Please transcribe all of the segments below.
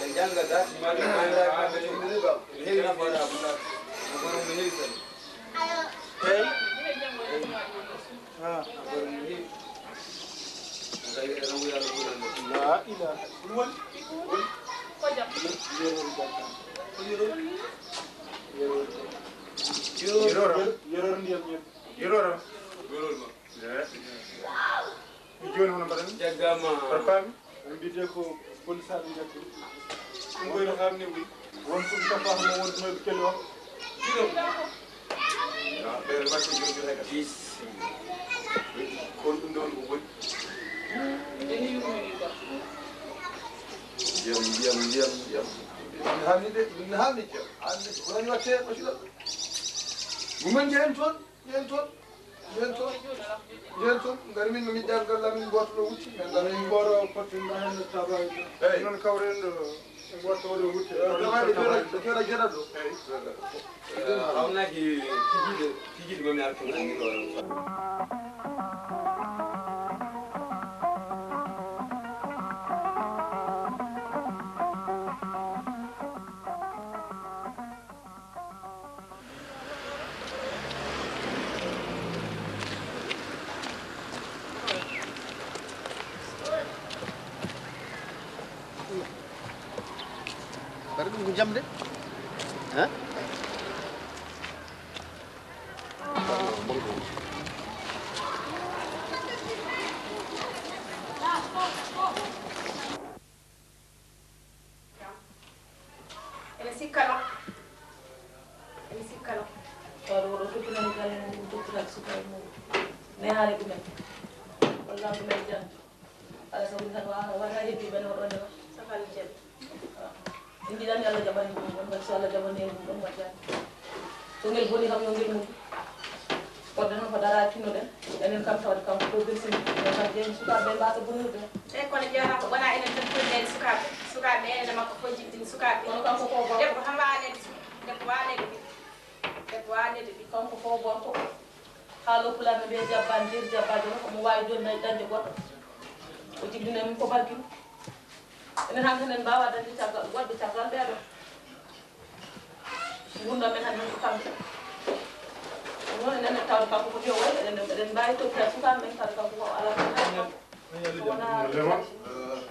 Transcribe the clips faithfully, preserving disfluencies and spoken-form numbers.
Jannga dat, mari, mari, mari, heewi nafoore Abdoulaye. Ko borom no heewi sani. Eey. Ah. Ko borom no heewi. Ko tawi eɗen wuya no ɓuran ɗo. La ilaha. Ɗum woni? Ko jam. Yeroori jam. Ko yeroori? Yeroori jam. Yeroori. Yeroori ndiyam ñebbe. Yeroori. Yeroori ma. Eey. Jooni hono mbaɗan? Jaggama. Hoto paami? Mbiyetee ko Boni Sall Ndiaye. Ɗum ko ene haamni wi. Won ɗum tafaama mo wondunoɓe kelo. Kilo. Ɓeere makko joni joni kadi. Kon ɗum ɗon ko boni. Ndiyam, ndiyam, ndiyam, ndiyam. Ɗum haamni de, ɗum haamni jam. Haamni ko woni watte ko silo. Ɗum en jehen toon. Nden toon, nden toon, nden toon, ngari min no miɗɗa ngal lamin gooto ɗo wucci, men lamin gooto pottinɗo heen no tabaani ɗo. Eey. Noon kawren ɗo, e gooto o ɗo wucci. Eey, tabaani ɗo, ɗo, ɗo, ɗo, ɗo. Eey. Eh, hawnaki tigi, tigi ɗo mi artu nani ɗo. Mbaɗa ɗum ko jam de. Hein? Ene sikkano, ene sikkano. Tawa ɗo oɗo toppitani galle mum, toppitani sukaaɓe mum. Nehaani ɗumen. Walla ɗumen jam. Alaa sabu tan wa-, wata heddi ɓen oɗo ndewa. Sakal jam. Min njiɗani Allah jaɓani ɗum ɗon, waɗi so Allah jaɓani en ɗum ɗon, waɗi jam. So ngel boni kam, yo ngel moƴƴu. Wadde noon ko dara tinnoɗen, enen kam tawde kanko ko belsin, yo kam jeeyi sukaaɓe ɓe mbasa bonirde. Eyi, kono jeeya ko wona enen tan fotnede sukaaɓe, sukaaɓe enen e makko fof jiɗɗin sukaaɓe. Kono kanko ko gorko. Debbo tan wawa nede suk-, debbo wawa nede ɓiɗɗo, debbo wawa nede ɓiɗɗo. Kanko ko gorko. Haalo pulaar no mbiya jabba ndir, jabba joro, omo wawi joni nayi dañde goɗɗo. O jiɗɗina min ko barki. Enen hanki enen mbawa dañde caggal, waɗde caggal ɓeeɗo. Ngurndan men hannde ko kanko. Ɗum noon enen tawde kanko ko yo wayi, eɗen, eɗen mbaawi toppitaade sukaaɓe men, tawde kanko ko alaa ko haali. So wonaa,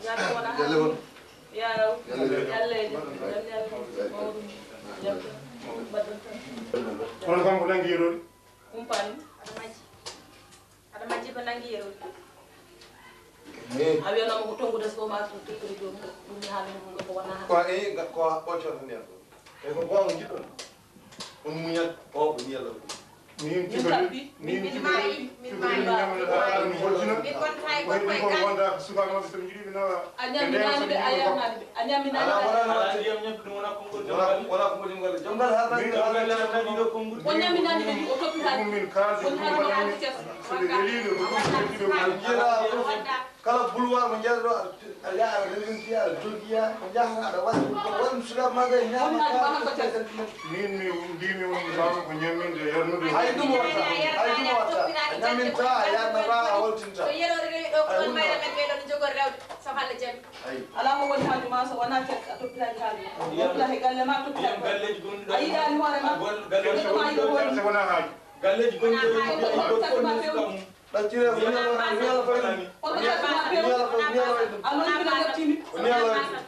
yaa so wonaa haali. Yaa yalleejo, yalleejo, mawɗum, yalleejo, mbaɗɗon tan. Kono kanko nanngii yeroori? Kumpaani. Aɗa majji. Aɗa majji ko nanngii yeroori. Ehe. A wiyanoo mo ko tonngude so ma tun tekkori joom ɗum, ɗum mi haalani ɗum ɗo ko wonaa hannde. Ko a, eyi, ga-, ko a ɓoccoto ndiyam ɗo. E ko goonga njiɗɗon? On muñat, o ko ni Allah waɗi. Min cukalel, min cukalel, min maayi, min cukalel maayi. Min ñamata, a, a, mi holtina. Min bonata e gorko e kala. Wonda ko sukaaɓe maɓɓe, so ɓe njiɗi ɓe nawa. A ñaminaani ɓe, a yarnaani ɓe. A ñaminaani ɓe. Alaa, wonaa, wonaa ndiyam ñebbe ɗum, wonaa konngol. Wonaa, wonaa ko mbaɗi ngal. Joom ngal haa min ɗo ngal yaa nani ɗo konngol. O ñaminaani ɓe, o toppitaani. Ɗum min kaaldi, ɗum min mbaɗani. So ɓe weliiɓe, ko ɗum ɓe weliiɓe. Kala boulevard mo njeɗa ɗo, aɗa, aɗa yaha, aɗa rewinti, aɗa joggi, yaha, ko njahata, aɗa waɗa, ko waɗa, sukaaɓe ma ɓe ñaama, kala ko ɓe sentiment. Min mi mbimi on, mbawmi ko ñamminde, yarnude. Hay ɗum watta, hay ɗum watta. A ñamminta, a yarnata, a holtinta. So yeroore rewi ɗo, ko ɗon mayre men ɓeɗon jogori rewde, so Allah jaɓi. Ay. Alaa ko woni haaju ma so wonaa certe, a toppitaaki haaju ma. A toppitaaki galle ma, a toppitaaki. A yiɗaani hoore ma. Ƴettu ma yiɗo hoore ma. Certe wonaa haaju. Galleeji gonɗi ɗo, ɗaccire, muñal, muñal fay ɗum. Muñal fay, muñal fay ɗum. A noon mbiɗa leptimi. Muñal fay ɗum.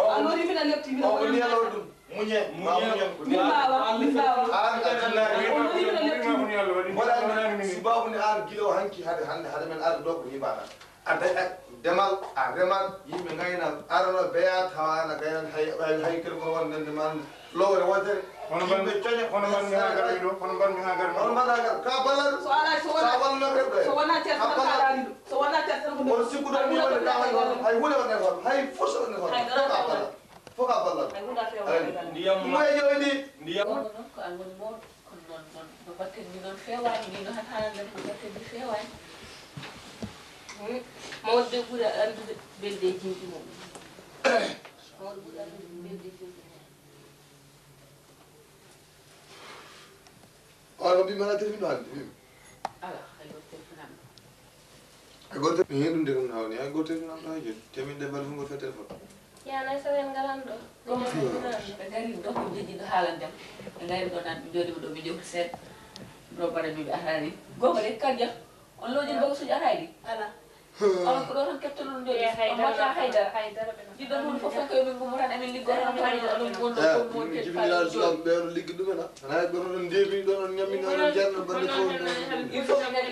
A noon mbiɗa leptimi. O ko muñal fay ɗum. Muñe, ma muñan ko. Min mbaawa, min mbaawa. Aan a tinnaaki. On mbiɗa leptimi. Mboɗa anndi, sibaabu nde aan gila o hanki hade hannde, hade men arde ɗo ko ni mbaɗa. A dañat demal, a remat, yimɓe ngayna, arano beya, tawa ana gayna hay, hay, hay kadi ko won nande man lowre wontere. Hono mbaɗ-, yimɓe coña, hono mbaɗmi haa garmi ɗo, hono mbaɗmi haa garmi ɗo. Hono mbaɗa gar, ka ballal. So alaa, so wonaa, sa walluno rewɓe. So wonaa certe tan ka daari ɗo. So wonaa certe tan ko on sikkuɗo ni wonde ka wonde hoto. Hay huunde wonde hoto. Hay fus wonde hoto. Hay dara ka ballal. Fof ka ballal. Hay huunde a feewa. Ndiyam. Ɗum e jooni. Ndiyam. Wonno noon ko an woni mawɗo. Kono noon, noon, no batten ni noon feewaani, ni no han haala nder ko batten ni feewaani. Hmm. Mawɗo de ɓuri anndude belɗe e jimɗi mum. Mawɗo ɓuri anndude belɗe e jimɗi mum. Oon ko mbiimi alaa téléphone hannde, mbiimi. Alaa, hay gooto téléphone am. Hay gooto, mi heen ɗum de ɗum hawni, hay gooto téléphone am ɗo hay jooni. Te min de mbaɗi fof ngo fee téléphone. Yana so en ngalan ɗo. Ɓe ngari ɗo ko jeji ɗo haalan dem. Ɓe ngari ɗo nan ɓe jooɗima ɗo ɓe jewti seeɗa. Ɗo mbaɗa mi ɓe arani. Gogo de kanja. On lojin baga suji arayɗi. Ala. On ko ɗo tan keptoɗon jooɗi. On mbaɗa haydara. Jiɗɗon hunde fof tan ko yomin gummo tan amin liggo tan tawi amin wonno ɗon mon kadi jibiniraaɗo suwaaɓe ɓe on liggi ɗumen a ana hay goto ɗon ndeemi ɗon on ñammini on jarno bande fof il faut minen il faut minen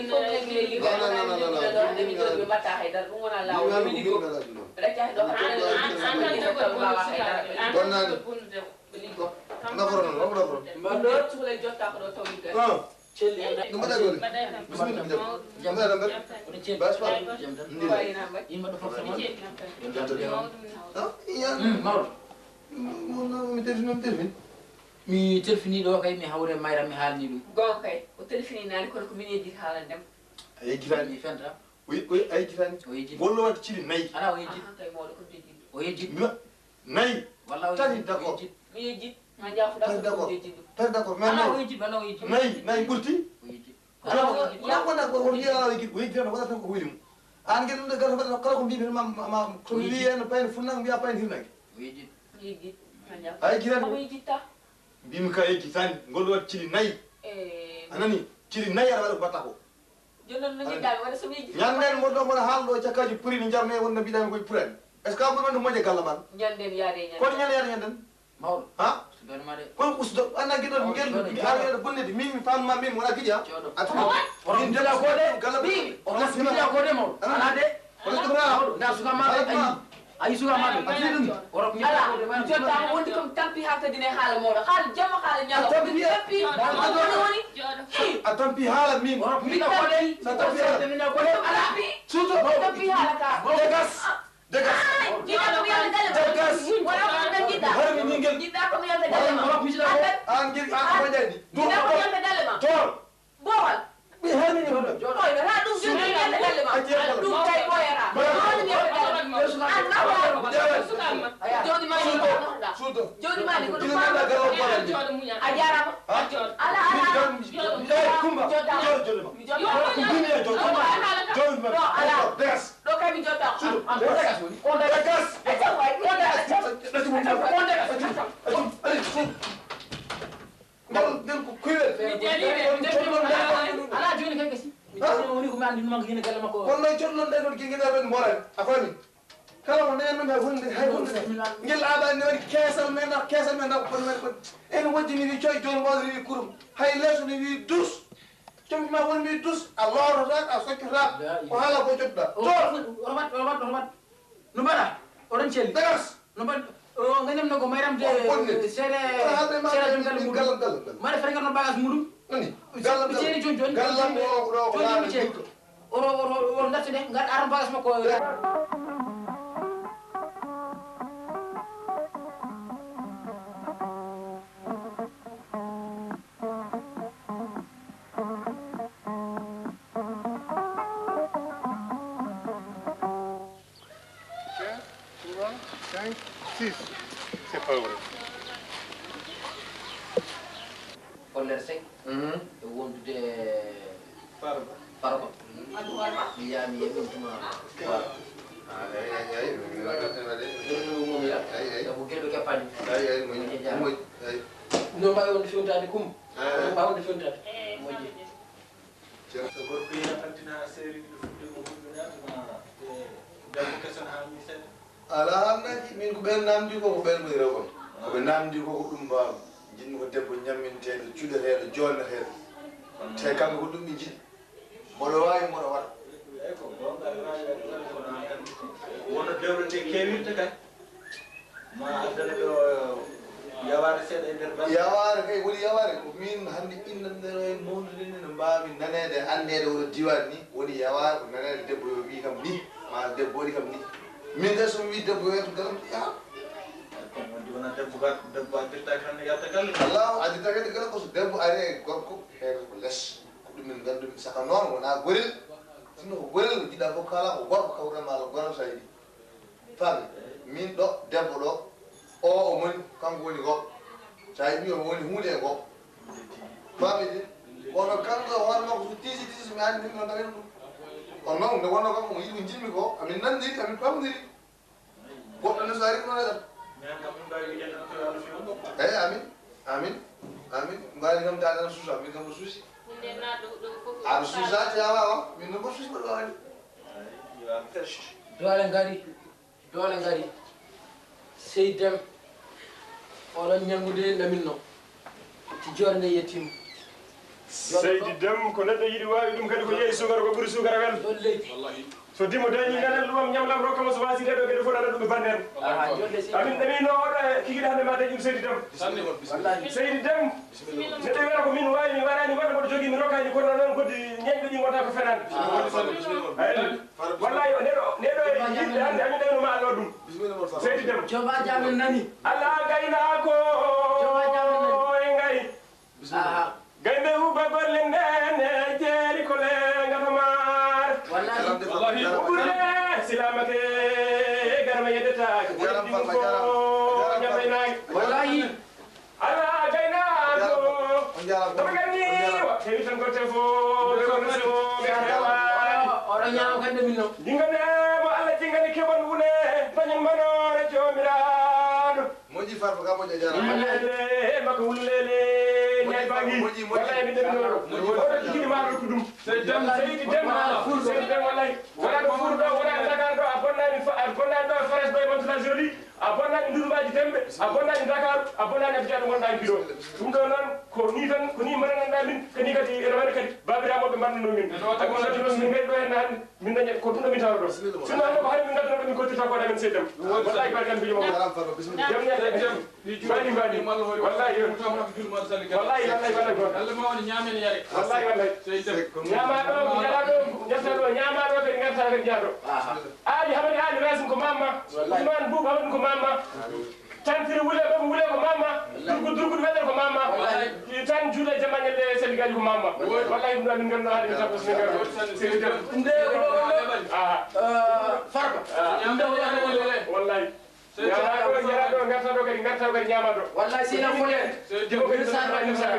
liggo non non non non non amin jooɗi ɓe mbatta haydara ɗum wona lawol yomin liggo. Bonnaani. Naforo noon, naforo. Ɗum mbaɗa joni. Bisimilla, mi jaɓi. Mbaɗa tan mbaɗa. Bas ba. Ndi wayi. Ah, iya. Mawɗo. Mo, mo, mi telfini, mi telfini. Mi telfini ɗo kay, mi hawre mayra, mi haalni ɗum. Goonga kay, o telfini naane, kono ko min yejjiti haalande mo. A yejjitaani. Mi fenta. O ye-, o ye-, a yejjitaani? O yejjiti. Wonno waɗde cili nayi. Alaa, o yejjiti. Aha, kay mawɗo ko jejjitɗo. O yejjiti. Nayi. Walla o yejjiti. Tati, d'accord. O yejjiti. Mi yejjiti. Ma jaafu d'accord. Tati, d'accord. Mais alaa, o yejjiti, walla o yejjiti. Nayi, nayi ɓurti. O yejjiti. Alaa, o yejjiti. Wona, wona ko o wiya alaa, o yejjiti. O yejjiti tan, o waɗata tan ko hoyni mum. Aan kadi ɗum de gasa mbaɗata kala ko mbiimi ma, ma, ma, so mi wii en payne funnangue, mbiya payne hirnangue. O yejjiti. O yejjiti. Ma jaafu. A yejjitaani? Ko yejjiti tan. Mbimi ka yejjitaani. Ngol ɗo waɗi cili nayi. Eh, a nani? Cili nayi aɗa waɗa ko mbaɗta ko. Jooni noon no njiɗɗaa mi waɗa so mi yejjiti. Ñande en mboɗo mboɗo haala ɗo cakkaji puri no jarno e wonno mbiɗami koye purani. Est-ce que a ɓuri wonde moƴƴa galle man? Ñande en yaade e ñande. Kono ñande yaade ñande en? Mawɗo. Ha? Ustu doole ma de. Kono ustu do-, anna giɗo ngel mi ala yeɗo bonnede min mi famma min wona giƴa. Jooɗo. A tuma. Min jooɗa ko de. Galle man. Oto mi jooɗa ko de mawɗo. Ala de. Oto mi jooɗa. Mawɗo, nda suka ma de. Ayi. Ayi suka ma de. A tuma. Oto mi jooɗa ko de. Ala. Jotta wonde kam tampi ha kadi ne haala mawɗo. Haala jamma haala ñalawma. Tampi. Tampi. Woni woni. A tampi haala min. Oto mi jooɗa ko de. Sa tampi haala. Ala. Suuto. Tampi haala ka. Degas. Degas. Jiɗa ko yalta galle ma. Degas. Wala ko tan jiɗɗa. Harmi ɓingel. Jiɗɗa ko yalta galle ma. An gel an ko moƴƴani. Jiɗɗa ko yalta galle ma. Tor. Bowal. Mi harmi ɗum. Oy, ha ɗum joni yalta galle ma. Ɗum kay ɓoyata. Wala mi yalta galle ma. An nawa. Joni ma ni ko ɗum. Joni ma ni ko ɗum. A jarama. Ala, ala. Kumba. Joni ma. Joni ma. Degas. Ɗo kay mi jodda. Suudu. Ko degas woni. Ko degas. Degas. Ete way. Ko degas. Ko degas. Nder, nder ko kuwel. Mi jeli de, mi jeli de. Ala joni kay kasi. Mi jeli woni ko mi andi ɗum ko yene galle makko. Kono noon jodno ɗe ɗon gingina ɗon mboren. A fami? Kala ko neen men hay hunde, hay hunde. Ngel aada ne woni kesal men, kesal men ko woni woni. En wajjini wi coy jom mbodo wi kurum. Hay leso ni wi dus. Comci ma won mi dus, a lorotaka, a soccotaka. Ko haala ko jottuɗa. Tor. Robat, robat, robat. No mbaɗa? Oɗon celli. Degas. No mbaɗ-, o, ngañam no ko mayram de. Seere, seere jom galle muɗum. Mbaɗa fere ngar no bagas muɗum. Nani? Galle, mi ceeri joni, joni, galle joni, mo, ɗo, joni, joni, mi ceeri. Oro, oro, oro, dartude, ngar aran bagas makko. Deux, trois, cinq, six. C'est pas vrai. Follere sek. Mhm. E wondude Farba. Farba. Mi yaami yeɓɓin tuma. Ah, eyi, eyi, eyi. Ɗum ɗum ɗum ya. Eyi, eyi. Sabu gelɗo keppani. Eyi, eyi, moƴƴi. Moƴƴi, eyi. No mbawi wonde fewtade kum. Ah. No mbawi wonde fewtade. Moƴƴi. Ceerno. So gorko yeeɓantina seeri ɗo fuɗɗi mo huɓɓinaade ma, e debbo keso no haami seeɗa. Alaa haalnaaji, min ko ɓeen naamndi ko, ko ɓeen ngoni rewɓe am. Ko ɓe naamndi ko, ko ɗum mbaaw. Njiɗmi ko debbo ñamminteeɗo, cuɗeteeɗo, joonneteeɗo. Te kamɓe ko ɗum ɓe njiɗi. Mboɗo waawi, mboɗo waɗa. Eyi, ko goonga, aɗa waawi waɗde, waɗde kono aan tan, wonno dewle ɗe keewirta kay. Ma addana ɓe o yawaare seeɗa e nder balɗe. Yawaare kay, woni yawaare, ko min hannde innanɗen en mawnude ni no mbaawi naneede, anndeede oɗo diiwaan ni, woni yawaare ko naneede debbo yo wii kam ni, ma debbo waɗi kam ni. Min kay so mi wii debbo yo yetto galam, yaha. Kono wonde wona debbo ka, debbo addirtaake hannde yalta galle. Allahu addirtaake hannde galle ko so debbo ari e gorko, ɓeeɗo ko les. Ko ɗum min nganndumi saka noon wonaa gorel. Sinno ko gorel, jiɗɗa fof kaala ko gorko kawruɗaa ma, ko gorel so a yiɗi. Faami? Min ɗo, debbo ɗo, o, o moni, kanko woni gorko. So a yiɗi, o woni huunde e gorko. Faami de? Kono kanko e hoore makko, so tiisi, tiisi, mi anndi, min noon tan ɗum. Kono noon, nde wonnoo kanko, mo yiɗi, mo njiɗmi ko, amin nanndiri, amin pamdiri. Goɗɗo ne so ari ko waɗata. Eyi, amin. Amin. Amin. Mbaɗi kam daaɗa no suusa, min kam ko suusi. Aɗa suusa, tiyawa o. Min noon ko suusi mbaɗa waɗi. Doole ngari. Doole ngari. Sey Dem. Oɗon ñanngude lamin no. Ti joore nde yettiima. Seydi Dem, ko neɗɗo yiɗi waawi ɗum, kadi ko yeeyi suukara ko ɓuri suukara wel. Ɗon leydi. So dimo dañi nanal ɗum am ñamlam rokka mo, so waasi ɗeɗo geɗe fof nanal ɗum e banndere. Amin ɗamino oɗo e kikiɗe hannde ma dañi ɗum Seydi Dem. Seydi Dem, neɗɗo wiyata ko min waawi, mi waɗani walla mboɗo jogii, mi rokkaani kono noon goddi ñeñɓe ɗi ngonta ko fenaande. Wallahi, neɗɗo, neɗɗo e yimɓe hannde, amin ɗaynoma Allah ɗum. Seydi Dem. Jooma jaamen nani. Alaa gaynaako. Jooma jaamen nani. E ngay. Aha. Gaynde uba golle nden e jeeri ko le ngata maar. Wallahi. Wallahi. Ɓurde silamake garma yeddetaake. Jaram Farba, jaram. Jaram Farba. Wallahi. Alaa gaynaako. On jaram. Ɗum ganni wa. Heewi tan ko tefo. Ɓe ko nasi o. Ɓe hewa. Oɗo ñaama kande min no. Jingane mo Allah jingani keɓon wune. Pañen manoore joomiraaɗo. Moƴƴi Farba ka moƴƴa jaram. Wulleele, makko wulleele, ñaay bangi. Moƴƴi, moƴƴi. Wallahi, mi ɗemino. Moƴƴi. Oɗo jigini ma ɗo ko ɗum. Seydi Dem. Seydi Dem. Seydi Dem, wallahi. Wona ɗo Fuuta ɗo, wona Dakar ɗo, a bonnani fa-, a bonnani ɗo e Fares ɗo e Mantes-la-Jolie, a bonnani Ndurmaaji Tembe, a bonnani Dakar, a bonnani Abidjan ɗo ngonɗa e Biɗo. Ɗum ɗo noon, ko ni tan, ko ni mbaɗananɗa min, ko ni kadi ene waɗa kadi babiraɓe ɓe mbaɗanno min. Abou Sadio Ross, min ngari ɗo henne hannde, min daña ko ɗum ɗo min tawa ɗo. Sinno hannde ko hari min ngadduno ɗo min kottirta ko waɗa men seeɗa. Wallahi, barkan bijo makko. Jaram Farba, bismillah. Jam ñande. Mbaɗi, mbaɗi. Wallahi, yo. Wallahi, wallahi, wallahi, wallahi. Allah ma woni ñaamen yare. Wallahi, wallahi. Sey Dem. Ñaama ɗo, yara ɗo, ƴetta ɗo, ñaama ɗo, kadi ngarta, kadi jaa ɗo. Aha. Ali, Hamadi Ali Racine ko mamma. Wallahi. Ousmane Boub Hamadi ko mamma. Tantiri Wule, Baba Wule ko mamma. Wallahi. Durgu, Durgu Wedere ko mamma. Wallahi. Tan Juula Jamañal e Sénégal ko mamma. Wallahi. Wallahi, ɗum ɗo min nganndu haade min tapos min nganndu. Sey Dem. Ɗum de ko ɗo, ɗo. Aha. Eh, Farba. Ah. Ɗum de ko ɗo, ɗo. Wallahi. Ñaama ɗo, jara ɗo, ngarta ɗo kadi, ngarta ɗo kadi, ñaama ɗo. Wallahi, si na foye. Dimo kadi, min sara, min sara.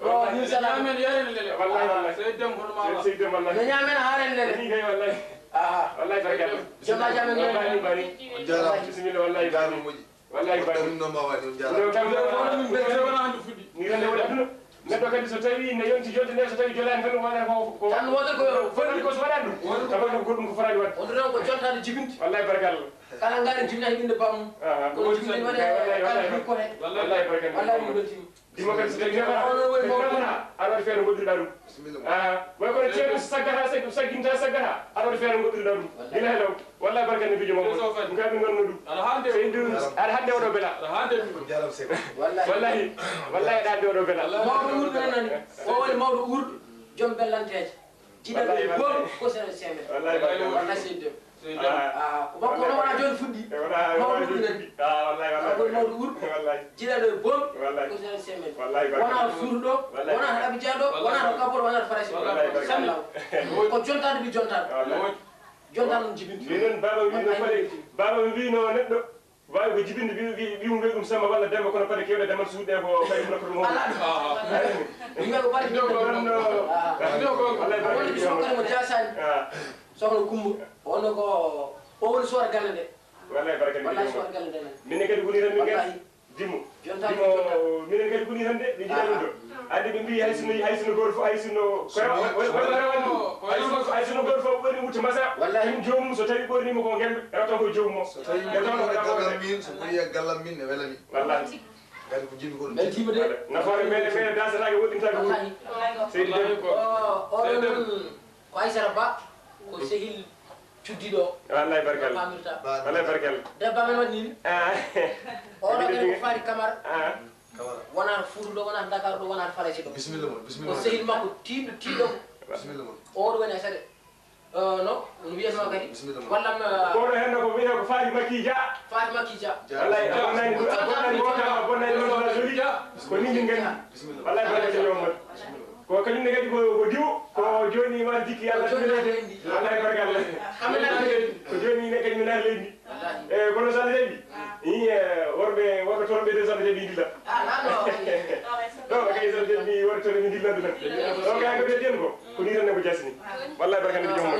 Oh, min sara. Ñaamen, yaren lele. Wallahi, wallahi. Sey Dem, hono ma. Sey Dem, wallahi. No ñaamen, haren lele. Ni kay, wallahi. Aha. Wallahi, barka. Jama, jama, jama. Bani, bani. On jaaraama. Bismillah, wallahi, bani. Moƴƴi. Wallahi, bani. Ɗum noon ma waɗi, on jaaraama. Ɗum kam, ɗum noon, ɗum noon, ɗum noon, ɗum noon. Ni rende waɗa ɗum. Neɗɗo kadi so tawi ne yonti jonte nde, so tawi jolaani tan wonata ko, ko tan wonata ko, wonata ko so waɗaani ɗum. Tawa ɗum ko ɗum ko fotaani waɗde. On ɗon ko jontaade jibinde. Wallahi barkalla. Kala ngaari jibinani ɓiɗɗo bamum. Aha. Kono jibinde waɗe kala ɗum ko he. Wallahi barkalla. Wallahi ɗum beltima. Dimo kadi so tawi neɗɗo on woni mawɗo. Aɗa waɗi feere ngoɗɗirɗa ɗum. Bismillah. Ah, way kono ceerno saggata, sagginta saggata. Aɗa waɗi feere ngoɗɗirɗa ɗum. Gila he law. Wallahi barka ne bijo Mamadou. Ɗum kam min ngonno ɗum. Aɗa hande. Seydu, aɗa hande oɗo bela. Aɗa hande ɗum. Jaram Seck. Wallahi. Wallahi, wallahi aɗa hande oɗo bela. Mawɗo wuurɗo nani. O woni mawɗo wuurɗo. Joom bellanteeje. Jiɗaɗo e boom ko sene semen. Wallahi barka. Wallahi Seydu. Seydu. Ah. Ah, ko makko no wona jooni fuɗɗi. E wona, mawɗo wona wuurɗo nani. Ah, wallahi, wallahi. Ko mawɗo wuurɗo. Wallahi. Jiɗaɗo e boom. Wallahi. Ko sene semen. Wallahi barka. Wona suudu ɗo, wallahi, wona to Abidjan ɗo, wallahi, wona to Kabol, wona to Farayse. Wallahi barka. Sallah. Ko jontaade mi jontaade. Wallahi. Jonta noon jibinta. Minen baaba wi no fale, baaba wi no neɗɗo waawi ko jibinde ɓiy, ɓiy, ɓiy mum ɗum Samba walla Demba, kono paɗe keewɗe damal suuɗe ko kadi ɓura ko ɗum. Alaa ɗum. Yimɓe ko paɗe keewɗe. Ɗum ɗo. Ah. Wallahi, woni ɓiy sohkana mo Jaasani. Ah. Sohkana Kumba. Wonno ko o woni sohkana galle nde. Wallahi, barka. Wallahi, sohkana galle nde. Minen kadi woni tan min kadi. Wallahi. Dimo. Jonta. Dimo, jonta. Minen kadi ko ni tan de, ɓe njiɗa ɗum ɗo. Ah. Andi ɓe mbiyi hay sinno, hay sinno gooto fof, hay sinno, ko rewa, wala, wala, wala, wala. Hay sinno, hay sinno gooto fof ɓorni wutte masa. Wallahi. Ɗum joomum so tawi ɓornima ko ngemɓe, rewata ko joomum o. So tawi mi woni e gallam min, so woni e gallam min, ne wela min. Wallahi. Kadi ko jiɗmi ko ɗum. Beltima de. Nafoore meɗen, meɗen dasataake, woɗɗintaake. Wallahi. Seydi Dem. O, o ɗon ko Aysata Ba, ko sehil cuddiɗo o. Wallahi barkalla. Paamirta. Wallahi barkalla. Debbo amen waɗi ni. Ah. Oɗo kadi ko Fari Kamara. Ah. Wonaa Fuuta ɗo, wonaa Dakar ɗo, wonaa Farayse ɗo. Bisimilla mon, bisimilla mon. Ko sehil makko tiiɗɗo, tiiɗɗo. Bisimilla mon. Oɗo woni Aysata. Eh, no, no wiyatnoo kadi? Bisimilla mon. Walla, eh, koɗo heen ko wiyetee ko Fari Makki Dia. Fari Makki Dia. Wallahi, a bonnani, a bonnani wota, a bonnani wota joli. Ko ni min nganndi. Bisimilla. Wallahi, barka yo mon. Ko kañum ne kadi ko, ko diwo, ko jooni ma jikki Allah. Ko jooni naati leydi. Wallahi, barka Allah. Ko jooni ne kañum naati leydi. Wallahi. Eh, kono so Allah jaɓi, i, eh, worɓe, worɓe toon ɓe de so Allah jaɓi ndilla. Ah, non, non. Ɗo kay so Allah jaɓi worɓe toon ɓe ndilla ndilla. Ɗo kay ko ɓe den ko, ko ni tan ne ko jasni. Wallahi, barka ne ko joom mon.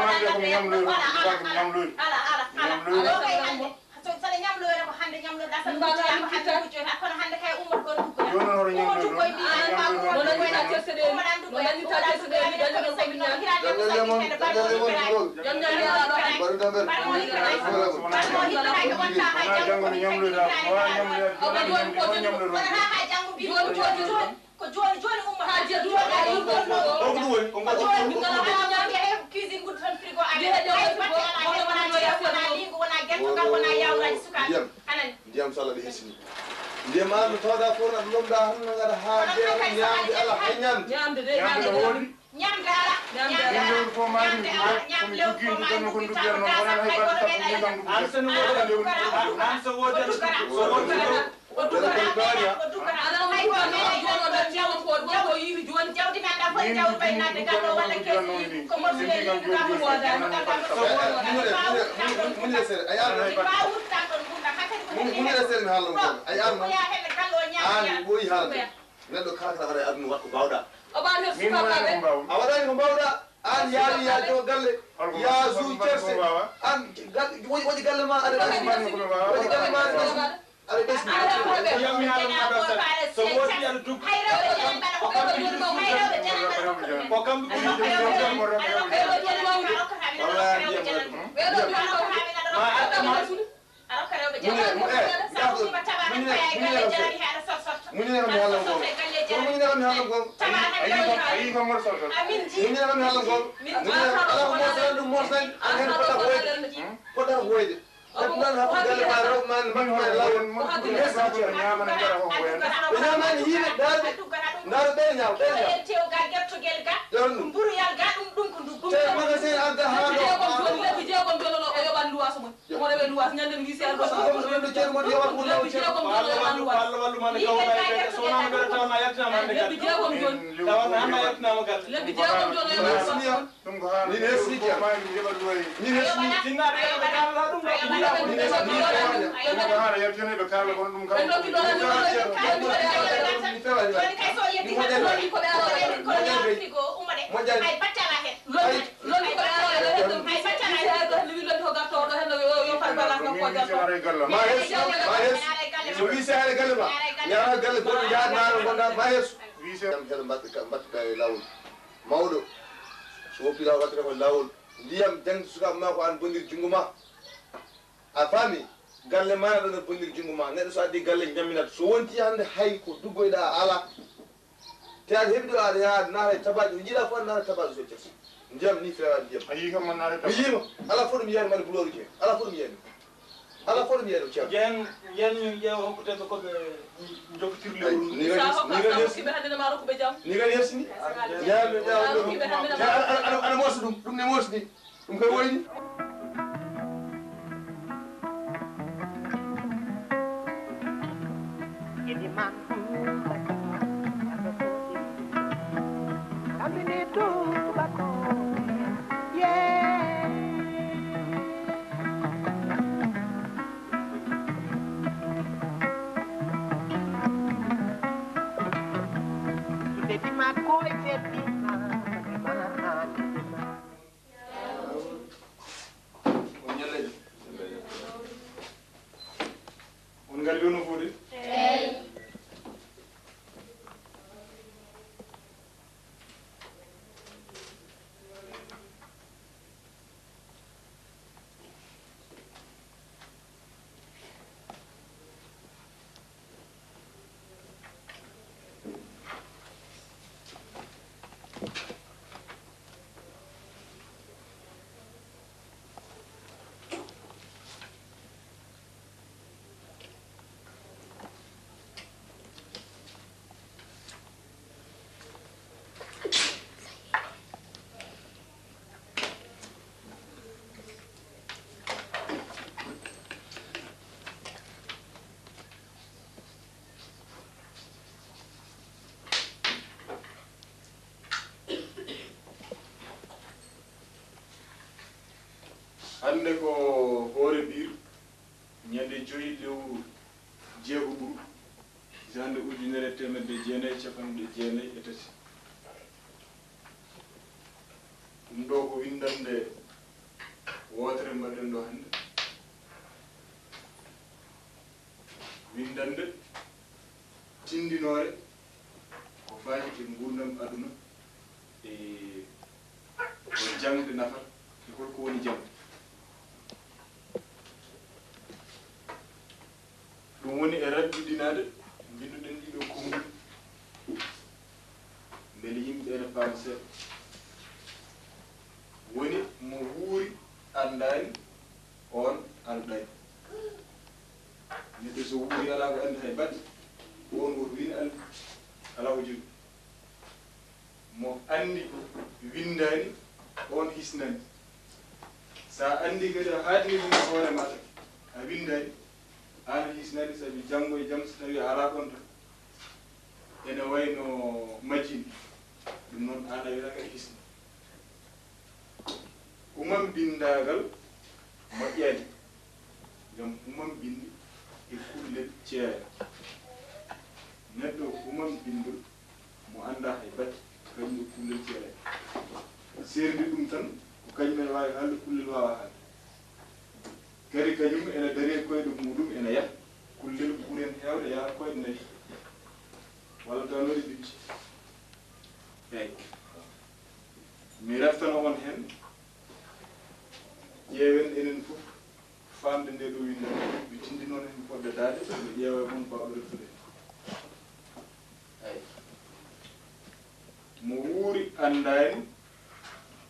Ñamande ko mi ñamloyro, mi ñamloyro. Ala, ala, ala. Ñamloyro. Ɗo kay hannde, so, so ɗe ñamloyre ko hannde ñamloyre, ɗa tan. Ɗum ɗo ko hannde hannde ko jooni, kono hannde kay ummoto ɗo duggoya. Jooni no ɗo ñamloyro. Ummoto koye mbi, ñamloyro. Ummoto ɗo duggoya. Ummoto ɗo duggoya. Ummoto ɗo duggoya. Jam ñalle mon, jam ñalle mon, jam ñalle mon. Wona janngo mi ñamloyta, wona ñamloyta, wona ñamloyta. Ko jooni jooni ummo haa jeeɗu. O ko ɗum woni, o ko ɗum woni. Cuisine guddo tan frigo amen. Hay batte ala hen, wona ceebu, wona liingu, wona gertogal, wona yawraji sukaaɓe. Anani. Ndiyam so Allah ɓe hersini. Ndiyam an no tawda fof na lomda han no ngada ha jeeɗa ñamde ala hay ñamde. Ñamde de, ñamde de. Ñamde ala. Ñamde ala. Ñamde ala. Ñamde ala. Ñamde ala. Ñamde ala. Ñamde ala. An so no woodi, an so woodi, so woodi. Munire sere, a yaarno. Munire sere, mi haalno gonga. A yaarno. An ɓooyi haalde. Neɗɗo kala kala waɗa e aduna, waɗ ko mbaawɗa. A waɗani ko mbaawɗa. An yaari ya jogo galle. Ya zu cerse. An waɗi, waɗi galle ma aɗa ɓesni. Waɗi galle ma aɗa ɓesni. Aɗa ɓesni. Yammi haala mum aɗa sal. So woodi aɗa dugg. Ko kamɓe ɓuri. Ko kamɓe ɓuri. Wallahi ndiyam. Ma aɗa ma. Munire, mu-, eh, gafo. Munire, munire kam. Munire kam mi haalan gonga. Ko munire kam mi haalan gonga. A yi kam, a yi kam mboɗo sorto. Munire kam mi haalan gonga. Munire kam ala ko moƴƴata ɗum moƴƴata. An hen poɗɗa ko wayde. Poɗɗa ko wayde. Kadi nan hakkude galle ma, rewɓe ma, ne mbaɗi hoore lawol. Ɓe ñaamani yiiɓe, ndaar ɓe. Ndaar ɓe, ɓe ñaama, ɓe ñaama. Gel ga, ɗum buruyal ga, ɗum, ɗum ko ndu, ɗum te magasin adda haa ɗo. Lebbi jeegom joni, lebbi jeegom joni o yoɓan luwaasu mum. Mo rewe luwaas, ñande mi wii seeɗa ɗo. Ɗum ɗo ceeɗu mon yoɓan ɗum law ceeɗu. Wallu, wallu, wallu, mande kaw na e so wonaa ɓe taw na yaltinaama hannde kadi. Lebbi jeegom joni. Tawa na hannde yaltinaama kadi. Lebbi jeegom joni o yoɓan luwaasu mum. Ɗum ko haala. Min hesni ko jam. Min hesni. Tinnaɓe ɓe kaalata ɗum ɗo. Min hesni. Ɗum ko haala yaltene ɓe kaala kono ɗum kam. Ɓe nokki ɗo tan. Min fewani. Joni kay so yetti tan ko ɓe aroɓe ko ɓe arti ko umma de. Moƴƴani. Ay battala hen. Lolli, lolli ko ɓe aroɓe ɗo hen ɗum. Ay battala hen. Ɗum wi lolli ko gartowo ɗo hen ɗo yo, yo fal bagage makko o jalto. Ma hes, ma hes. So wi sehre galle ma. Yaha galle goɗɗo yaha naaro gonda ma hes. Jam hel mbaɗ-, mbaɗ-, mbaɗ-, lawol. Mawɗo, so woppi laawol, waɗata ko laawol. Ndiyam, jaŋde sukaaɓe maa ko aan bonnir junngo maa. A faami? Galle maa ɗo no bonnir junngo maa. Neɗɗo so addi galle, ñamminat. So wonti hannde hay ko duggoyɗaa a alaa. Te aɗa heɓi ɗo, aɗa yaha, aɗa naata e tabaaji, ko njiɗaa fof aɗa naata e tabaaji so ƴeew. Ndiyam ni feewa ndiyam. A yii kam man naata e tabaaji. Mi yiima. Alaa fof ɗum yiyaani mani bulooru je. Alaa fof ɗum yiyaani. Ala foti wiyeede ceerno. Yen, yen min ƴeewa hokkude ɓe ko ɓe jokkotir lewru ndu. Ni kadi, sa hokka, ni kadi sa hokki ɓe hannde ne ma rokku ɓe jam. Ni kadi yersini. Yaa ɓe ƴeewa ɗum. Sa hokki ɓe hannde ne ma rokku ɓe jam. Ana, ana, ana moƴƴi ɗum. Ɗum ne moƴƴi. Ɗum koye woyni. On ñalleejo. On ngari ɗo no foti? Eey. Hannde ko hoore biir, ñande joyi lewru jeegoɓuru, hitaande ujunere e teemedde jeenayi e capanɗe jeenayi e tati. Ɗum ɗo ko winndannde wootere mbaɗen ɗo hannde. Winndannde tinndinoore ko faati e nguurndam aduna, e ko jaŋde nafata, e holko woni jam. Ɗum woni e raddidinaade mbinnduɗen ɗiɗo konguɗi, mbele yimɓe ene paama seeɗa. Woni mo wuuri anndaani, oon alɗaani. Neɗɗo so wuuri alaa ko anndi hay batte, ko oon woto win alɗi, alaa ko jogii. Mo anndi winndaani, oon hisnaani. So a anndi kadi a haatini ɗum e hoore maa tan, a winndaani, aan a hisnaani, sabi janngo e jam so tawii a alaa ɗoon tan, ene wayi no majjini, ɗum noon aan a wiyata kadi hisna. Humam binndaagal moƴƴaani, ngam humam binndi e kullel ceeraani. Neɗɗo humam binndol mo anndaa hay batte, kañum e kullel ceeraani. Seerndi ɗum tan, ko kañum ene waawi haalde, kullel waawaa haalde. Kadi kañum ene darii e koyɗe muuɗum, ene yaha. Kullel ko ɓuri heen heewde yaha koyɗe nayi, walla tawa no waɗi binndi. Eey. Mi reftana on heen, ƴeewen enen fof faamde nde ɗo winndannde. Mi tinndii noon heen fodde daade, mi ƴeewa e mon baawɗo reftude heen. Eey. Mo wuuri anndaani,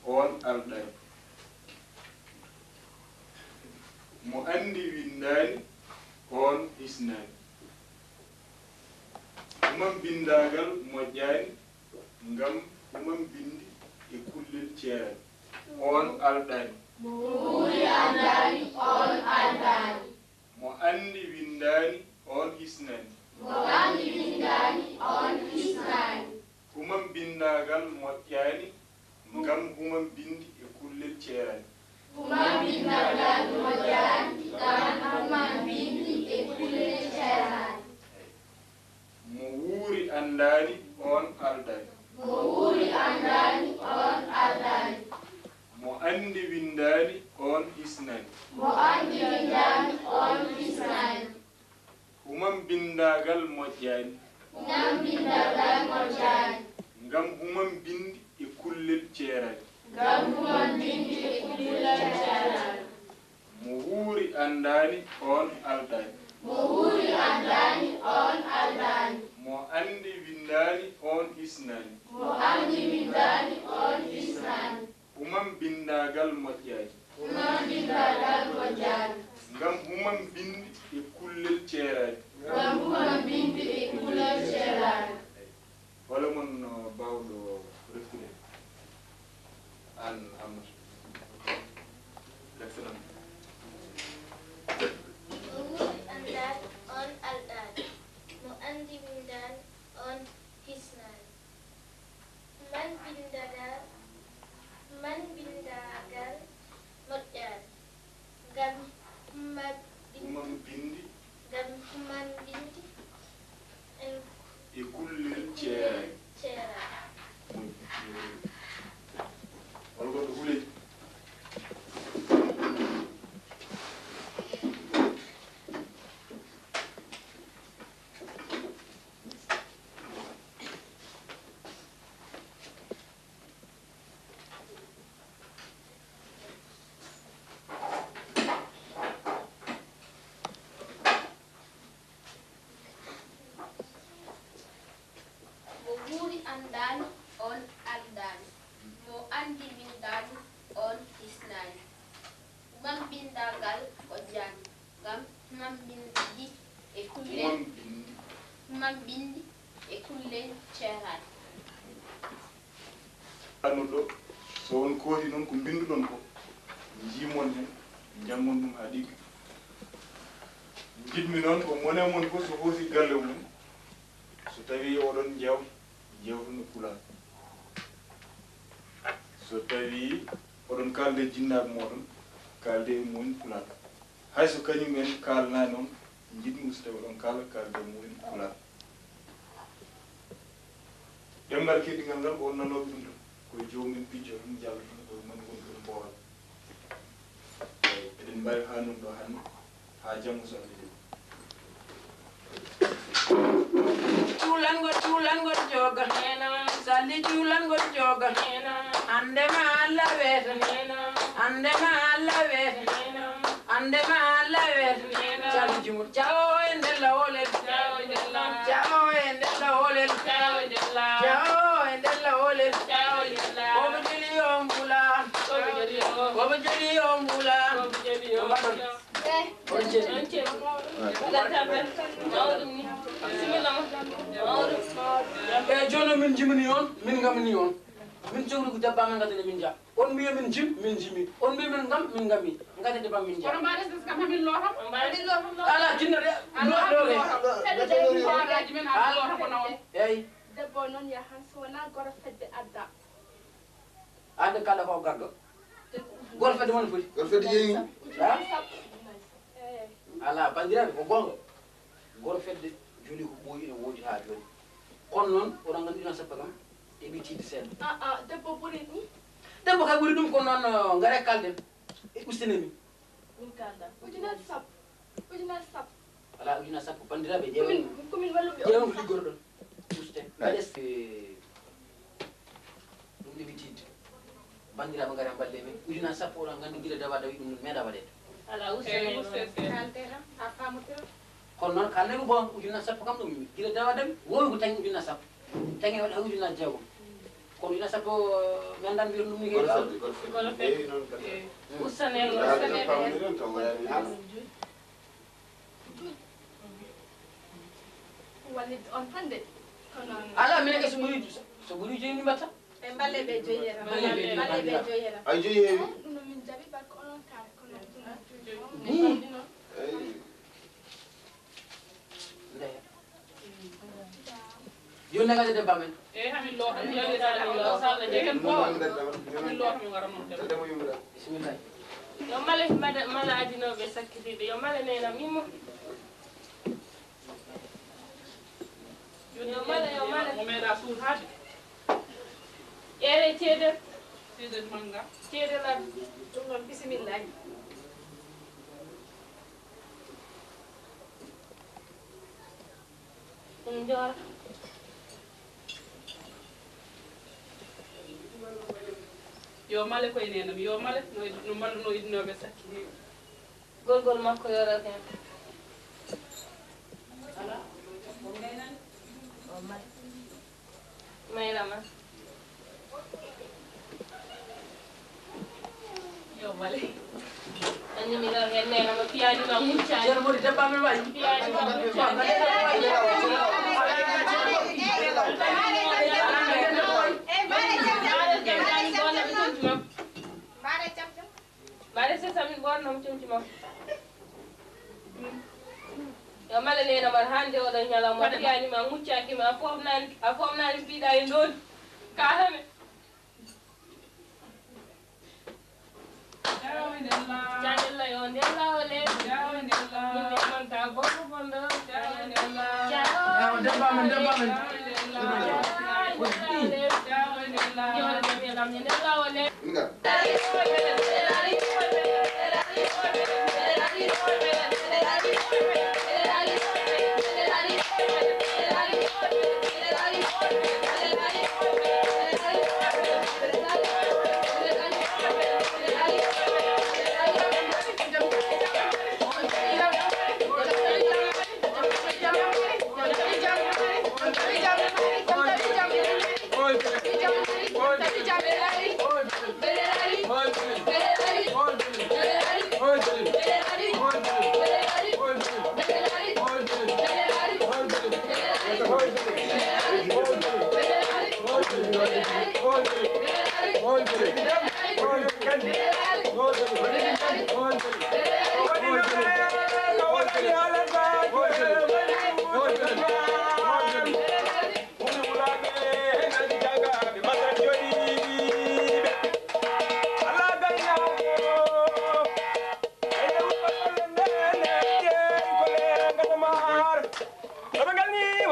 oon alɗaani. Mo anndi winndaani, oon hisnaani. Humam binndaagal moƴƴaani, ngam Humam binndi e kullel ceeraani, oon alɗaani. Mo wuuri anndaani, oon alɗaani. Mo anndi winndaani, oon hisnaani. Mo anndi winndaani, oon hisnaani. Humam binndaagal moƴƴaani, ngam humam binndi e kullel ceeraani. Humam binndaagal moƴƴaani, ngam humam binndi e kullel ceeraani. Mo wuuri anndaani, oon alɗaani. Mo wuuri anndaani, oon alɗaani. Mo anndi winndaani, oon hisnaani. Mo anndi winndaani, oon hisnaani. Humam binndaagal moƴƴaani. Humam binndaagal moƴƴaani. Ngam humam binndi e kullel ceeraani. Ngam humam binndi e kullel ceeraani. Mo wuuri anndaani, oon alɗaani. Mo wuuri anndaani, oon alɗaani. Mo anndi winndaani, oon hisnaani. Mo anndi winndaani, oon hisnaani. Humam binndaagal moƴƴaani. Humam binndaagal moƴƴaani. Ngam humam binndi e kullel ceeraani. Ngam humam binndi e kullel ceeraani. Hol e mon, uh, baawɗo reftude? Aan, Amnata. Reftanan. Mo wuuri anndaani, oon alɗaani. Mo anndi winndaani, oon hisnaani. Humam binndaagal, humam binndaagal moƴƴaani. Ngam humam binndi. Humam binndi. Ngam humam binndi. En. E kullel ceeraani. Ceeraani. Moƴƴi. Hol goɗɗo hule? Mo wuuri anndaani, oon alɗaani. Mo anndi winndaani, oon hisnaani. Humam binndaagal moƴƴaani. Ngam humam binndi e kullel. Humam binndi. Humam binndi e kullel ceeraani. Ano ɗo, so on kooti noon ko mbinnduɗon ko, njiimon heen, njanngon ɗum haa ɗigga. Njiɗmi noon ko mone mon fof so hoosi galle mum, so tawii oɗon njeew, njeewton e Pulaar. So tawii oɗon kaalda e jinnaaɓe mooɗon, kaalde e mumen Pulaar. Hay so kañum en kaalanaani on, njiɗmi so tawi oɗon kaala, kaalde e mumen Pulaar. Ɗemngal keddingal ngal ko on nanooɓe ɗum tan, ko e joomum en pijjo tan, jalla tan, ko e mum woni ɗum mboowal. Eɗen mbaawi haa noon ɗo hannde, haa janngo so Allah jaɓi. Cuulanngol, cuulanngol jooga. Salli cuulanngol jooga. Annde ma Allah weeta. Annde ma Allah weeta. Annde ma Allah weeta. Calli jumur. Jawo e nder lawolel. Jawo e nder lawolel. Jawo e nder lawolel. Omo joli yo mbula. Omo joli yo mbula. Mbaɗon. Eyyi, jooni min njimani on, min ngamani on. Min cogri ko debbo amen ngadani min ja. On mbiya min jim, min jimi. On mbiya min ngam, min ngami. Ngada debbo am min ja. Kono mbaɗa sis kam hamin lootam. Ala jinna de. Ala lootam. Lootam. Eyyi. Debbo noon yahan so wona goro fedde adda. Hannde kala ko garɗo. Gor fedde mon foti. Gor fedde yeeyi. Ha? Ala, banndiraaɓe, ko goonga. Gor fedde joli ko ɓooyi ene woodi haa jooni. Kono noon, oɗon nganndi ujunaaji sappo kam, eɓi tiiɗde seeɗa. A, a, debbo ɓuri ɗum. Debbo kay ɓuri ɗum, kono noon, uh, ngare kalden. E ustine min. Min kalda. Ujunaaji sappo. Ujunaaji sappo. Alaa, ujunaaji sappo. Banndiraaɓe, ƴeewen. Komin, komin walluɓe. Ƴeewen ko liggoroɗon. Uste. Mbaɗes, eh, ɗum ɗiɓi tiiɗde. Banndiraaɓe, ngara mballe min. Ujunaaji sappo, oɗon nganndi gila dawa dawi ɗum meeɗa waɗeede. Alaa, uste. Eh, uste, uste. Kalde tan, haa faamotira. Kono noon, kalde ko boom, ujunaaji sappo kam ɗum, gila dawa dawi, woowi ko taŋi ujunaaji sappo. Taŋi waɗi haa ujunaaji jeegom. Kono ina sappo, eh, mi anndaa mbiyata ɗum ni. Gol fedde, gol fedde. Gol fedde. Eeyi, noon kadi. Eeyi. Ustanel, ustanel. Pamɗiren taw wayani. Wallitde on tan de. Kono alaa, minen kay so ɓuri, so ɓuri jooni mi mbaɗta. Ɓe mballe ɓe joyi hera. Mballe ɓe joyi hera. Ay joyi heewi. Ɗum no min jaɓi barko onon kaare kono ɗum no joyi. Ni. Ay. Yo nagade debba men. E hamin lo hamin lo sala jegen ko. Hamin lo hamin wara non dem. Demo yumra. Bismillah. Yo male mada mala adinoɓe sakkitiɓe yo male nenam immo. Yo male yo male. Mo meɗa suuɗade. Ƴeewe ceedel. Ceedel mannga. Ceedel addu. Ɗum noon bisimillahi. Ɗum joora. Yo male koye nenam yo male no no mballuno idinoɓe sakki heewi. Gorgol makko yorat hen. Mayrama. Yo bale. Anni mi ɗo hen nena no piyani ma muccani. Ceerno Modi debba men wayi. Piyani ma muccani. Mbaɗe sesa min ɓornam comci makko. Yo mala nena mar hande oɗo ñalawma piyani ma muccaki ma a fofnani a fofnani mbiɗa e ndoni. Kahame. Jaɗella yo nden lawole. Yimɓe monta gogo bonɗo. Jaɗella. Jaɗella. Jaɗella. Jaɗella. Jaɗella. Jaɗella. Jaɗella. Jaɗella.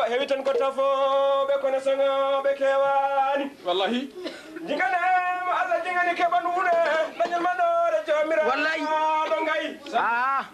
Heewi tan ko tafooɓe kono soŋooɓe keewaani. Wallahi. Jiŋane mo Allah jiŋani keɓan wuuɗe dañal ma ɗoore joomiraaɗo. Wallahi. Ɗo ngayi. Ah.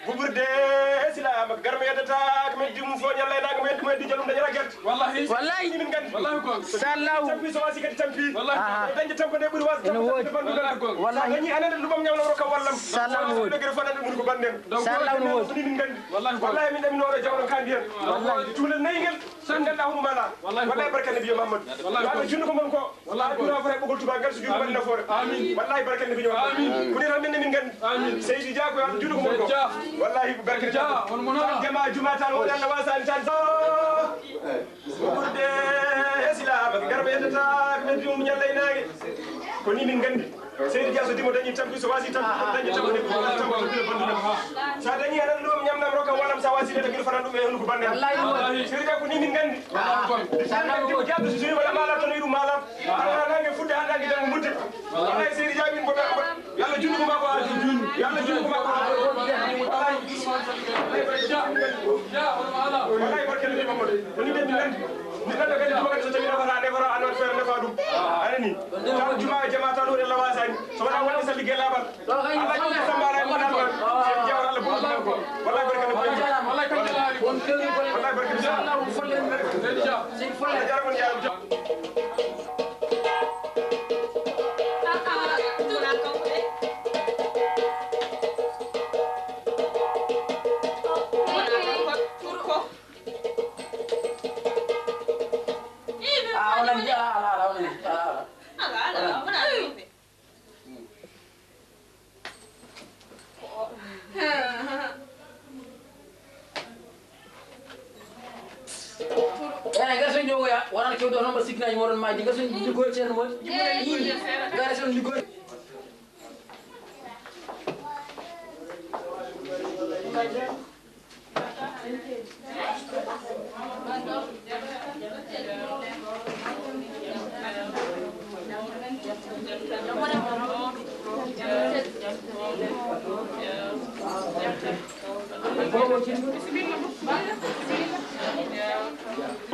Guburde e silaama garmi yeddata ko men dimu fo ñalla e naga mo yeddi mo yeddi jalum dañal gerte. Wallahi. Wallahi. Min gandi. Wallahi ko. Sallahu. Tampi so wasi kadi tampi. Wallahi. Aha. Dañde tampo de ɓuri wasi. Ene woodi. Wallahi ko. Wallahi. Dañi anen lubam ñawna ro ka wallam. Sallahu. Degre fana de mun ko banden. Sallahu no woodi. Min gandi. Wallahi ko. Wallahi min dami no ro jawno kan biyan. Wallahi. Tulal naygel. Sen ganda hunu mala. Wallahi. Wallahi barka nabi Muhammad. Wallahi. Wallahi junnu ko mon ko. Wallahi ko. Aduna fota ɓoggol tuba ngal so juuɗe mbaɗi nafoore. Amin. Wallahi barke nde biño. Amin. Ko nde tan min ne min nganndi. Amin. Seydi Dia ko yo Allah juuɗe ko mon ko. Wallahi ko barke nde. Wallahi ko barke nde. Jama juma tan o Allah wasani tan. Ɓurde e silama ko garba yeddata ko men bimu ñalla e naage. Ko ni min nganndi. Seydi Dia so dimo dañi tampi so wasi tampi dañi tampi de tampi de bandu. Sa dañi anan ɗum ñamnam roka walam sa wasi de tagir fanan ɗum e hunu ko bande. Seydi Dia ko ni min nganndi. Wallahi ko. Ɗum jaddu so joyi wala mala tan iɗum mala. Ala nange fudde ha nange jango mudde. Wallahi seydi jabin ko be. Yalla junnu ko mako ha junnu. Yalla junnu ko mako ha. Wallahi. Wallahi barke nabi Muhammad. Woni de min nganndi. Ni nanda kadi juma kadi so tawi nafata nefata an wat fere nefa ɗum. Anani. Tan juma e jama tan ɗo e lawasani. So wona wonde salli gelabal. Ɗo kay Allah ko sambara e mon Allah. Sen jawra Allah buɗɗo ko. Wallahi barka nabi. Wallahi barka nabi. Wallahi barka nabi. Seydi Dia. Seydi Dia. Jarama on yaram. Ah, onon njiya, ala, ala, onon njiya, ala, ala. Ala, ala, ala, wona ɗum. Ngarten ñoowoya, wonano kewɗo hono mbaɗa sikkinaaji mooɗon maaji, ngarten liggoye ceerno moon. Ngarten liggoye.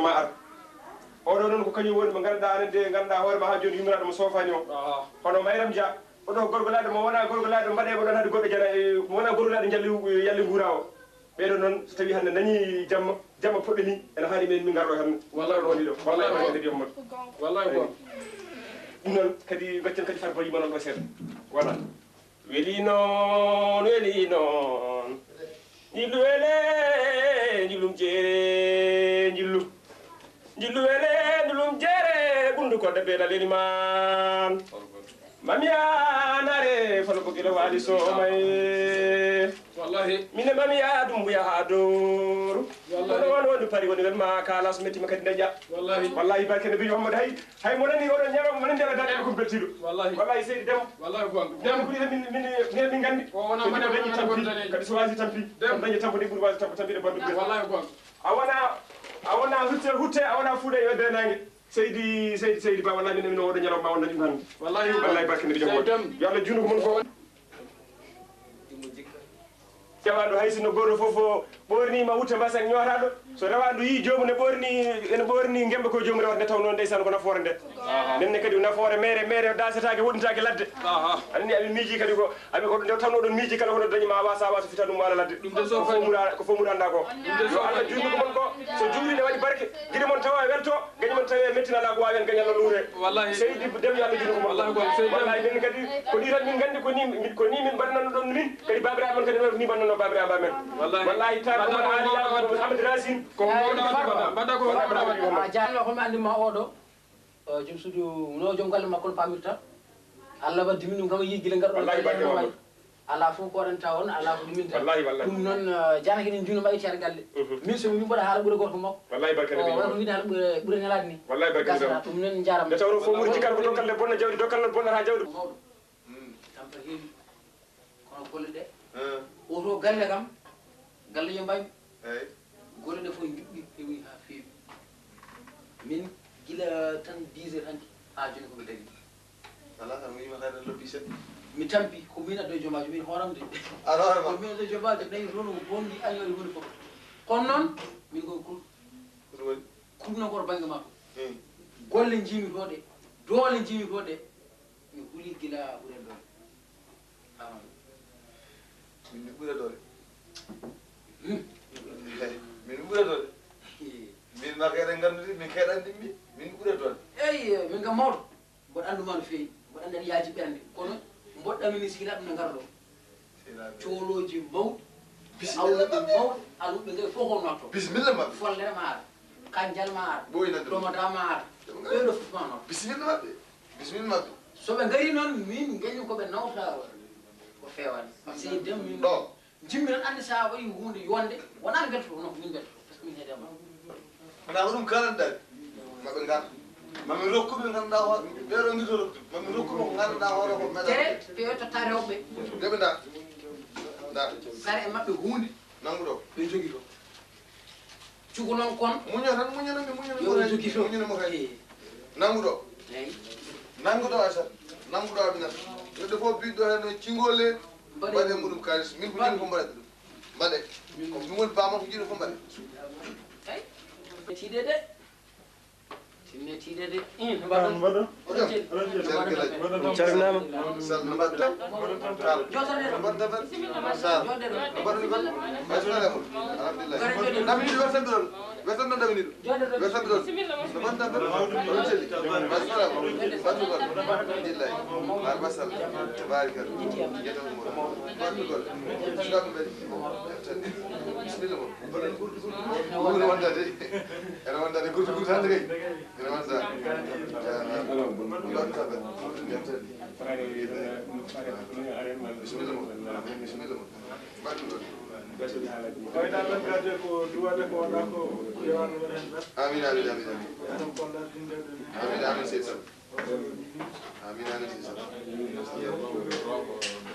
Ma ar. Oɗo noon ko kañum woni mo ngannduɗaa aɗa nde ngannduɗaa hoore ma haa jooni yummiraaɗo mo soofaani o. Hono Mayram Dia. Oɗo gorgolaaɗo mo wonaa gorgolaaɗo mbaɗee mo ɗoon hade goɗɗo jana, e, mo wonaa gorgolaaɗo jalli, yalli nguura o. Ɓeeɗo noon so tawii hannde dañii jamma, jamma puɗɗo ni, ene haani men min ngarɗo hannde. Wallahi. Ɗo woni ɗo. Wallahi. Wallahi. Kadi yomma. Wallahi ko. Ɗum noon kadi gaccen kadi Farba yima noon ɗo seeɗa. Voilà. Weli noon, weli noon. Njillu wele, njillum jeere, njillu. Njillu wele, njillum jeere, ɓunndu ko debbe la leli man. Mamiya nare, falo ko gila waali so may. Wallahi. Mine mamiya dumbuya ha dooru. Wallahi. Kono won wondu pari woni wel ma kala so metti ma kadi daña. Wallahi. Wallahi barke nabi Muhammad hay. Hay mo nani oɗo ñalawma mo nani ndeɓa daɗe ko beltiɗo. Wallahi. Wallahi seydi Dem. Wallahi ko am. Dem ko min min min min gandi. O wona mane dañi tampi. Kadi so wasi tampi. Dem dañi tampi de ɓuri wasi tampi tampi de bandu. Wallahi ko am. A wona a wona hutte hutte a wona fuuɗe yo de nange. Seydi seydi seydi ba wallahi min min oɗo ñalawma wonna ɗum hande. Wallahi wallahi barke nabi Muhammad. Yo Allah junugo mon ko. Rewaandu hay sinno gooto fof o ɓoorniima wutte mbasen ñootaɗo. So rewaandu yii joomum ne ɓoorni, ene ɓoorni ngemba ko joomum rewata nde tawnoo ndeysaan ko nafoore nde. Nden ne kadi nafoore meere, meere daasetaake, woɗɗintaake ladde. Anani aɓe miiji kadi ko, aɓe ko nde tawnoo ɗon miiji kala ko no dañi ma waasa, waasa fita ɗum waala ladde. Ko fof mura, ko fof mura anndaa ko. Yo Allah juutnu ko mon ko, so juuri ne waɗi barke. Gide mon tawa welto, gañi mon tawi mettina la ko wawi en gañal no luure. Wallahi. Seydi Dem yo Allah junugo mon. Wallahi ko seydi Dem. Wallahi min kadi ko ni tan min gandi ko ni ko ni min bannan ɗon min kadi babiraɓe mon kadi ni bannan no babiraɓe amen. Wallahi. Wallahi ta ko man ali ya ko Ahmed Racine. Ko mawɗo mbaɗa ko mawɗo. A jaano ko mi andi ma oɗo. Jom suudu no jom galle makko no pamirta. Allah waddi min ɗum kam yi gila ngar ɗon. Wallahi barke ma. Ala fof ko waɗanta on, ala ko ɗuminta. Wallahi, wallahi. Ɗum noon, eh, jana kene juno mbayi ceer galle. Min so mi mbaɗa haala ɓure gorko makko. Wallahi barke nabi. Wala ko wiide haala ɓure ɓure nelaade ni. Wallahi barke nabi. Ɗum noon jarama. Nde tawno fof muri jikkat ko dokkal le bonna jawdi dokkal noon bonnata jawdi. Mawɗo. Tampa heewi. Kono golle ɗe. Oto galle kam. Galle yo mbayi. Eyi. Golle ɗe fof njuɓɓi pewi haa feewi. Min gila tan dix heures hanki haa jooni ko ɓe dañi. Alaa tan ko yima kayre lobbi seɗɗa. Mi tampi ko min addo jomaajo min hooram de. Aɗa hoore ma. Ko min addo jomaajo nayi rono bonndi añoore woni fof. Kono noon min ko kul. Ko ɗum woni. Kulno ngor bannge makko. Golle njiimi ko ɗe. Doole njiimi ko ɗe. Mi huli gila ɓure doole. Min mi ɓure doole. Min mi ɓure doole. Min ma kay eɗen nganndudi min kay eɗen ɗimmi min mi ɓure doole. Eyi min kam mawɗo. Mboɗo annduma no feewi. Mboɗo anndi aɗa yaaji ɓernde kono mboɗɗami ni sikila ɗum ne ngara ɗo. Coolooji mawɗi. Bisimilla maɓɓe. Mawɗi aluɓe ngay fof honno to. Bisimilla maɓɓe. Follere ma ara. Kanjal ma ara. Ɓooyi nande. Ɗomata ma ara. Ɓeɗo fof ma noon. Bisimilla maɓɓe. Bisimilla maɓɓe. So ɓe ngari noon min gañi ko ɓe nawta ko feewani. Seydi Dem min ɗo. Jimmi tan anndi so a waɗi huunde yonde wonaa beltoto kono ko min beltoto par ce que min heede ma. Wonaa ko ɗum kalanɗaa. Maɓe ngar. Mamin rokku ɓe ngannduɗaa hoore ɓeɗo ngito rokku mamin rokku ɓe ko ngannduɗaa hoore ko meɗa. Te ɓe totta rewɓe. Nde ɓe nda. Nda. Sare e maɓɓe huunde. Nangu ɗo. Ɓe jogi ɗo. Cuku noon kon. Muño tan muño noon ɓe muño noon. Yo ɓe jogi to. Muño noon mo kay. Nangu ɗo. Eyi. Nangu ɗo Aysata. Nangu ɗo Aminata. Neɗɗo fof biɗɗo heen no cingole. Mbaɗe muɗum kalis min ko min ko mbaɗa ɗum. Mbaɗe. Ko ɗum woni bama ko jiɗo fof mbaɗe. Eyi. Tiiɗe de. Tinne tiiɗe de. In mbaɗa. Mbaɗa. Calminaama. Sall no mbaɗ tan. Sall no mbaɗ tan. Sall no mbaɗ tan. Alhamdulillah. Ɗamini ɗo wertan ɗon. Wertan ɗon ɗamini ɗo. Wertan ɗon. No mbaɗ tan. Oɗon celli. Masala. Batugol. Alhamdulillah. Bar masala. Tabarikal. Yeto mo. Batugol. Sukaɓe mbaɗi. Wertan. Bismillah mo. Ɓuri wondaade. Ene wondaade gurtu gurtu hannde kay. Ene wonda. Mbaɗ tan. Wertan. Bismillah mo. Bismillah mo. Batugol. Koyɗa men gade ko duwade ko waɗa ko, yo Allah waɗan tan. Amin, amin, amin, amin. Amin, amin, seydi Sall. Amin, amin, seydi Sall.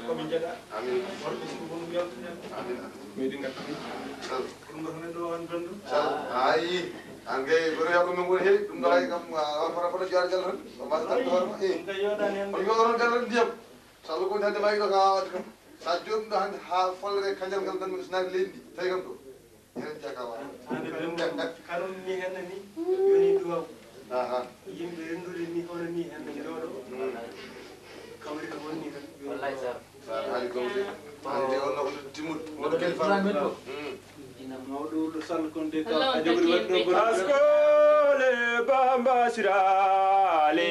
Komin jeeɗa. Amin. Worɓe suka won yaltude. Amin, amin. Meɗi ngartude. Sall. Ɗum ɗo ko neɗɗo o an gandu. Sall. Ayi. An kay goto yakko men woni hey. Ɗum ɗo hay kam a fota fota joɗa gal tan. O mbasa tan hoore ma. Eh. Ɗum kay yoɗani hande. On yoɗon gal tan ndiyam. Sall ko hande ma yiɗo ka waɗde kam. Sa jooɗi ɗo hannde haa follere kanjal ngal tan mi usnaani leydi ndi, tawi kam ɗo. Heen jaka wa. Hande ɗum karum ni hannde ni, yoni duwaw. Aha. Yimɓe renndude ni, hono ni hannde njooɗo. Mm. Kawri ko wonni tan. Wallahi sir. Sa haali gomde. Hannde on no ko timmude. Woto kadi faam. Mm. Ina mawɗo wuro Sall kon de ka a jogori waɗde ɗo goɗɗo. Askole Bamba Sirale.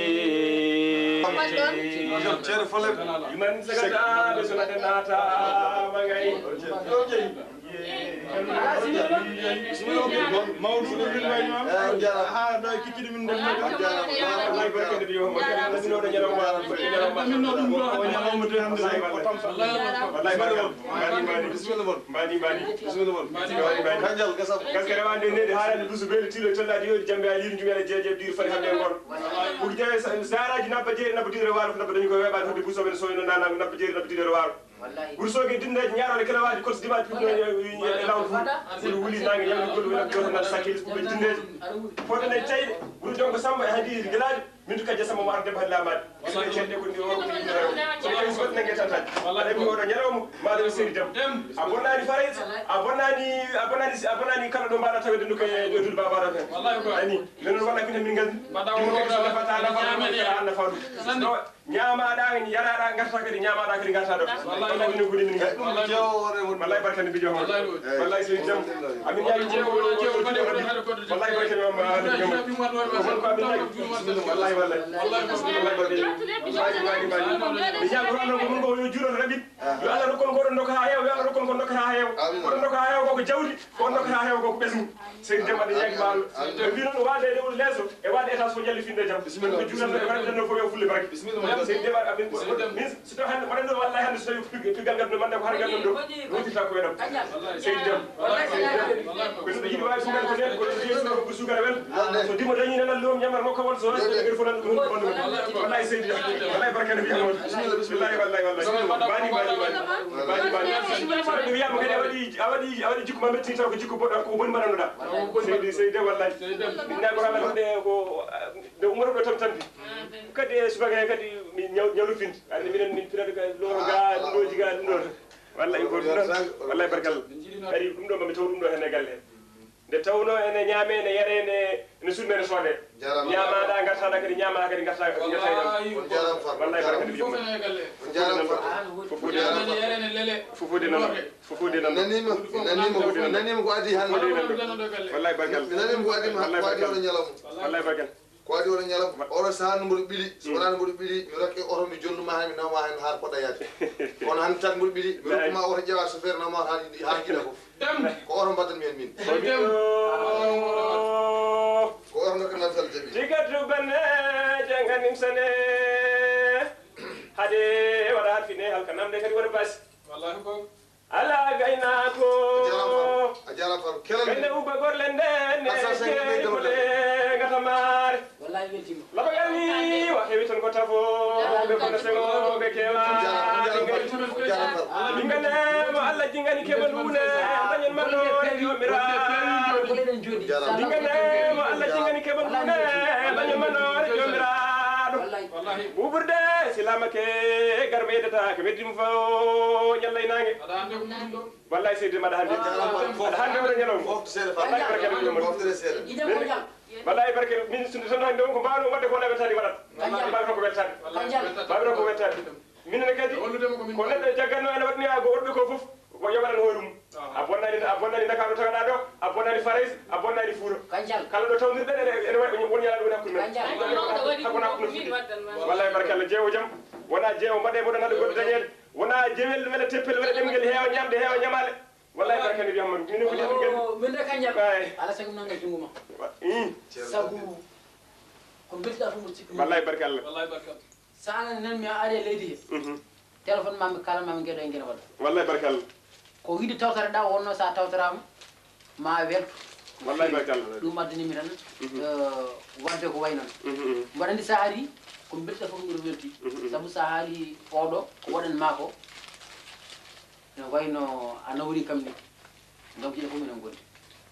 Ceerno Falel. Iman sagata ɓe sonata naata magari. Mawɗo wuro min wayno am. Ha ɗo e kikkiɗe min ndemno. Wallahi barke de yo mo. Ɗaminoɗo ñalawma. Ɗaminoɗo ɗum ɗo. O ñalawma de hannde ko tampa. Wallahi barke. Mbaɗi, mbaɗi. Bisimilla mon. Mbaɗi, mbaɗi. Bisimilla mon. Mbaɗi, mbaɗi. Kanjal, gasam. Gaskere wande nde, nde haalande duuso beeli tilo e tollaɗi yooɗi jambe a liiri jumela jeeje ɗiɗi fari hande e ngoon. Ɓuri jawe sa-, saaraaji nabba jeeri, nabba diɗo e waalo, ko nabba dañi ko weeɓaani fodde buusooɓe ne sooyno naanaago nabba jeeri, nabba diɗo e waalo. Ɓuri sooge dindeeji ñaarooɗe kelawaaji koɗsi dimaji puɗɗo e, e, e lawol fuuɗi. Wuli, wuli naange ñamde gollu wona goto nan sakkilis ɓuɓe dindeeji. Fodde ne ceyɗe, ɓuri jonko Samba e hadi gelaajo. Min to kajja sama mo arde balla mad. Ɓe ceɗɗe ko ndi o ko ndi o. So ko so nange tata. Wallahi mi oɗo ñalawma ma ɗo seri dem. A bonnani Farayse, a bonnani, a bonnani, a bonnani kala ɗo mbaɗa tawede ndu kay ɗo dul baba ɗo. Wallahi ko ani. Min non wala kine min ngal. Mbaɗa o ko nafata, nafata, nafata. Sande. Ñaamaɗa, yaraɗa, garta kadi ñaamaɗa kadi garta ɗo. Wallahi. Wallahi min gudi min ngal. Wallahi. Wallahi barkani bijo. Wallahi. Wallahi sey jam. Amin ñaagi jeewo jeewo mbaɗe ko haɗa ko. Wallahi barke mi on ma haɗa mi on. Ko mon ko amin ñaagi. Wallahi wallahi. Wallahi barke. Mbaɗi mbaɗi mbaɗi. Mi ñaagi ko non ko mun ko yo juuroto rabbi. Yo Allah rokkon ko ɗon dokka ha heewa, yo Allah rokkon ko dokka ha heewa. Amin. Ko ɗon dokka ha heewa ko ko jawdi, ko on dokka ha heewa ko ko ɓesngu. Seydi Demba de ñaagi ma Allah. Amin. Ɓe mbi noon waade e lewru leeso e waade étage fof jalli finde jam. Bisimilla. Ko juutan ɗo e waɗde ɗo fof yo fulle barke. Bisimilla. Seydi Demba amin ko min so tawi hannde mbaɗen ɗo wallahi hannde so tawi piggal ngal no manda ko har ngal ɗon ɗo. Rutirta ko e ɗam. Seydi Demba. Wallahi. Ko ɗum ɓe yiɗi waawi sugal ko nden, ko ɗum ɓe yiɗi sugal ko sugal wel. So dimo dañi nan loom ñamar makko won so waɗi ɓe fof nan ɗum ɗum ɗum. Wallahi seydi. Wallahi barka ne wiya mon. Bismillah, bismillah. Wallahi, wallahi, wallahi. Bani, bani, bani. Bani, bani. So ɗum wiya mo kadi a waɗi, a waɗi, a waɗi jikku ma metti taw ko jikku boɗɗo ko boni mbaɗannoɗa. Seydi, seydi wallahi. Min na ko haala ɗum de ko nde umoro ɗo tam tampi. Kadi e subaka he kadi mi ñaw-, ñawlu finde. Andi minen min pirata ka loro ga ɗum ɗo jiga ɗum ɗo. Wallahi ko ɗum ɗon. Wallahi barkalla. Kadi ɗum ɗo mami taw ɗum ɗo hen e galle he. Nde tawno ene ñaame, ene yare, ene, ene sulme, ene soode. Jarama. Ñaamaɗa, gartaɗa kadi, ñaama kadi, garta, garta kadi. Wallahi. On jarama Farba. Wallahi, barka. Fof ene galle. On jarama Farba. Fof ene galle. Fof ene lele. Fof ene nan. Fof ene nan. Nanima, nanima ko, nanima ko adi hannde. Fof ene nan. Wallahi, barka. Nanima ko adi, ko adi oɗo ñalawma. Wallahi, barka. Ko waɗi oɗo ñalawma, oɗo sahaa no mboɗo ɓili, so wonaa no mboɗo ɓili, mi rokke oto, mi jolnuma heen, mi nawma heen haa poɗɗa yaade. Kono hannde tan mboɗo ɓili, mi rokkuma oto ƴeewa chauffeur nawma haa, haa gila fof. Dem. Ko oto mbaɗdanmi heen min. Dem. Ko oto ndokkatmi heen Sall Jabi. Tigatu banne janganim sane. Hade waɗa halfine halka namde kadi waɗa basi. Wallahi ko. Ala gaynaako. A jarama Fal. A jarama Fal. Kelal. Gaynde ubba gorle nde ne jeeri ko le gata maare. Wallahi weltima. Laba gani wa hewi ton ko tafo. Be ko na sengo be kewa. Jingane mo Allah jingani ke balune. Danyen manno jomira. Jingane mo Allah jingani ke balune. Danyen manno jomira. Wallahi. Buburde silama ke garbe data ke bedim fo nyallay nange. Wallahi seydi maɗa hannde. Aɗa hannde oɗo ñalawma. Wallahi barka ɗum ɗum. Wallahi barka min sunde tan hannde on ko mbawno wadde ko wona weltade waɗat. Mbawno ko weltade. Mbawno ko weltade. Minen kadi ko neɗɗo jagganno ene waɗni ha ko worɓe ko fof ko yoɓanan hoore mum. A bonnani, a bonnani Ndakaaru tawaɗa ɗo, a bonnani Farayse, a bonnani Fuuta. Kala ɗo tawnirɗen ene, ene waɗi won yalade woni hakkunde men. Hakkunde hakkunde fuɗɗi. Wallahi barkalla jeewo jam. Wona jeewo mbaɗe mboɗo naɗa goɗɗo dañede. Wona jewel wela teppel wela ɗemngel heewa ñamde heewa ñamale. Wallahi barka ne wiyam man minen ko jewel gandi. Min de kanjal. Ay. Ala sago nanga jungo ma. Ii. Sabu ko mbirta fof mo sikki. Wallahi barkalla. Wallahi barkalla. Sa nan mi ari leydi he. Mhm. Téléphone ma mi kala ma mi geɗo e ngene wadda. Wallahi barkalla. Ko yiɗde tawtoreɗaa wonno so a tawtoraama, ma a weltu. Wallaay, barikalla. Ɗum addani mi tan, eh, waɗde ko wayi noon. Mhm, mhm. Mboɗo anndi so a arii, ko mbelɗe fof mbiɗo welti. Mhm, mhm. Sabu so a haalii oɗo, ko waɗan maa ko, no wayno a nawri kam ni. Donc, ine fof minen ngondi.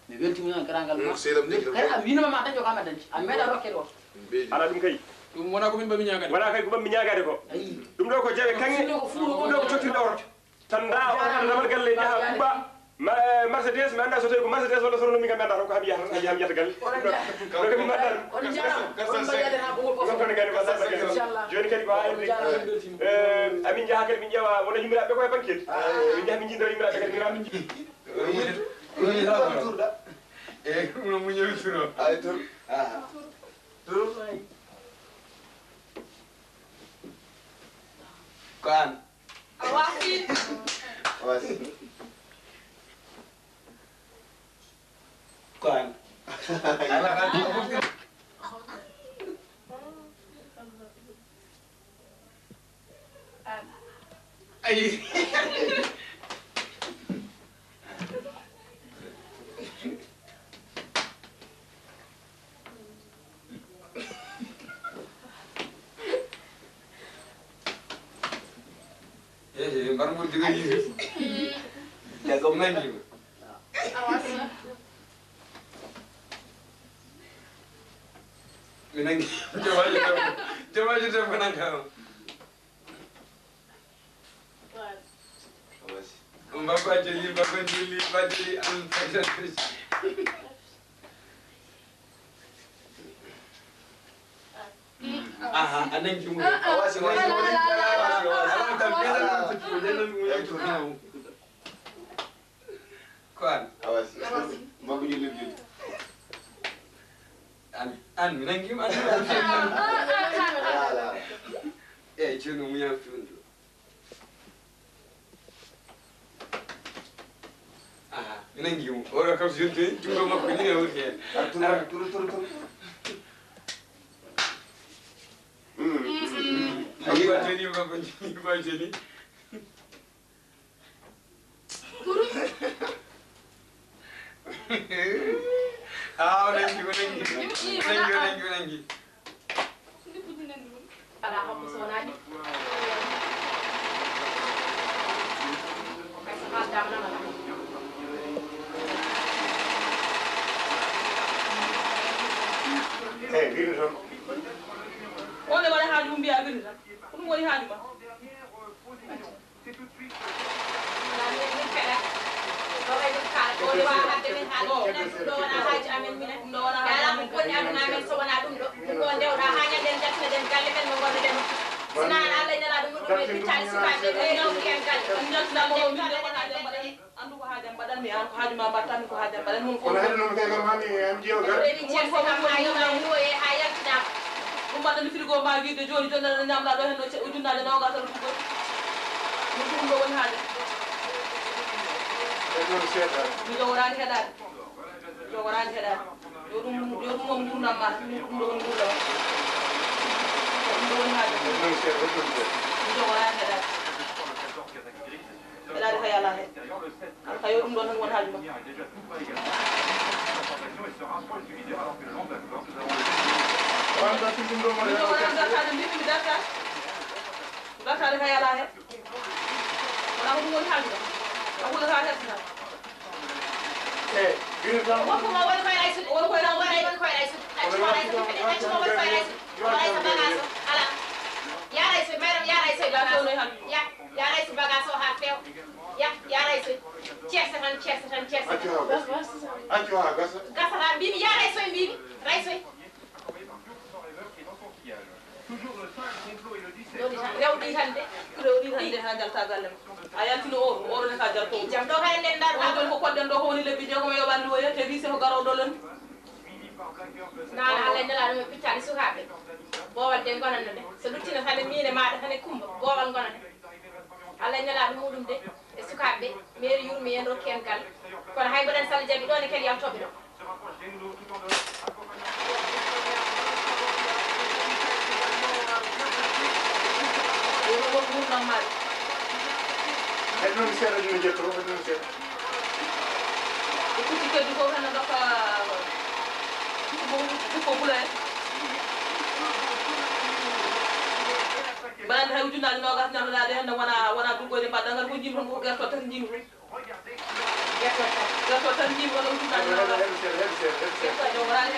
Mi weltiima noon garaangal ma. Mm, sehil am ni, kay, a miino ma dañde ko am a dañde. A meeɗa rokkeede oto. Mbeeji. Alaa ɗum kay. Ɗum wonaa ko min mbaɗmi ñaagaade. Wonaa kay ko mbaɗmi ñaagaade ko. Ayi. Ɗum ɗo ko jawe kaŋŋe. Sinno ko fuɗo ɗum ɗo ko cottirɗo oto. Tan ndaa oto tan damal galle, njaha kuuɓa. Ma-, eh, Mercedes, mi anndaa so tawi ko Mercedes walla so Renault, min kam mi anndaa tan ko haa mi yaha tan, haa mi yaha galle. Ɗum ɗo, ɗum ɗo kam mi anndaa ɗum. On njaaraama. On mbaɗi yaaden haa ɓoggol fof. Ɗum ɗo kadi ko Mercedes. Inchallah. Jooni kadi ko haa en, eh, amin njaha kadi min ƴeewa wona yummiraaɓe ɓe ko e banque. Min njaha min njiida yummiraaɓe kadi, min Eyi, ɗum no muñal turo. Ay, tur. Ah. Tur. Ko an. A wasi. A wasi. Ko an. Ala, ala. Ayi. Ehe, mbar mo diga yiide. Jago nangi. Mi nangi. Jamaji debbo, jamaji debbo nanga. Mbaba Jeli, Mbaba Jeli, Mbaba Jeli, an. Aha, a nangi mo. A wasi, wasi, wasi. Ala, ala, ala, ala. Ala, ala, ala. Ko an? A wasi. A wasi. Mbaggu julde julde. An, an, mi nangi ma. Ala, ala. Eyi, jooni o muñaa fewndo. Aha, mi nangi mo. Oɗo kam so yonti hen, junngo makko ni e woni hen. Ar, turu, turu, turu, turu. Mm. Ayi, ba joni, ba joni, ba joni. Ah, o nangi, o nangi. O nangi, o nangi, o nangi. Alaa hokku so wonaa ɗum. Hay so haaldaama nan alaa. Eyi, wirde toon. On ne waɗa haaju mum mbiya wirde tan. Ko ɗum woni haaju ma. Anndu ko haaju am mbaɗanmi, an ko haaju ma mbaɗtanmi, ko haaju am mbaɗanmi, mum fof. Kono hay ɗum kay kam hani M D O gar. Ɗum mbaɗa mi frigo ma wirde jooni, jooni aɗa ñamla ɗo hen no ce-, ujunnaaje noogas tan ɗum ɗo. Ɗum ɗum ɗo woni haaju. E ɗon seeɗa. Mi jogoraani heɗaade. Mi jogoraani heɗaade. Yo ɗum, yo ɗum won nguurndam ma. Ɗum ɗo woni nguurndam. Ɗum ɗo woni haaju. E ɗon seeɗa, ɗon seeɗa. Mi jogoraani heɗaade. Mbeɗa ari kay alaa heen. An kay yo ɗum ɗoon tan won haaju ma. Min ɗo wonaa dartaade, mbimi mi dartaade. Dartaade kay alaa heen. Wonaa ko ɗum woni haaju ma. A huula ka hersinaa. Eyi, bino tan. Wonko ma woni koye Aysude. Woni koye Aysude. Woni koye Aysude. Accu ma Aysude. Accu ma woni koye Aysude. Woni Aysude bagage o. Alaa. Yaara Aysude, mayram yaara Aysude bagage o. Ya, yaara Aysude bagage o haa feewa. Ya, yaara Aysude. Cersa tan, cersa tan, cersa tan. Accu haa gasa. Accu haa gasa. Gasa haa mbimi yaara Aysude mbimi. Raysoy. Rewɗi tan de. Rewɗi tan de haa njalta galle ma. A yaltino o, o ne ka jalto. Jam ɗo kay nden dar. On ɗon ko koɗɗen ɗo ko woni lebbi jeegom e yoɓande woye, te wise ko garooɗo lon. Nana Allah e Nelaaɗo mum pittaani sukaaɓe. Boowal de ngonanno de. So luttina tan e miin e maaɗa tan e Kummba. Boowal ngonanno. Allah e Nelaaɗo muɗum de. E sukaaɓe ɓe, mairie yurmi en, rokki en galle. Kono hay mboɗen salla jaɓi ɗo ne kadi yaltooɓe ɗo. Ɗum ko ngurndan maaɗa. Hednoo mi seeɗa, mi ƴetto, hednoo mi seeɗa. Ɓe kutti keddi fof, heno ndokka ko, ko bula en. Mbaɗa anndi hay ujunnaji noogas ñamloɗaade heen, wona, wona duggoyde mbaɗɗa ngal ko jiimi toon, ko gerto tan jiimi toon. Gerto tan jiimi wona ujunnaji noogas.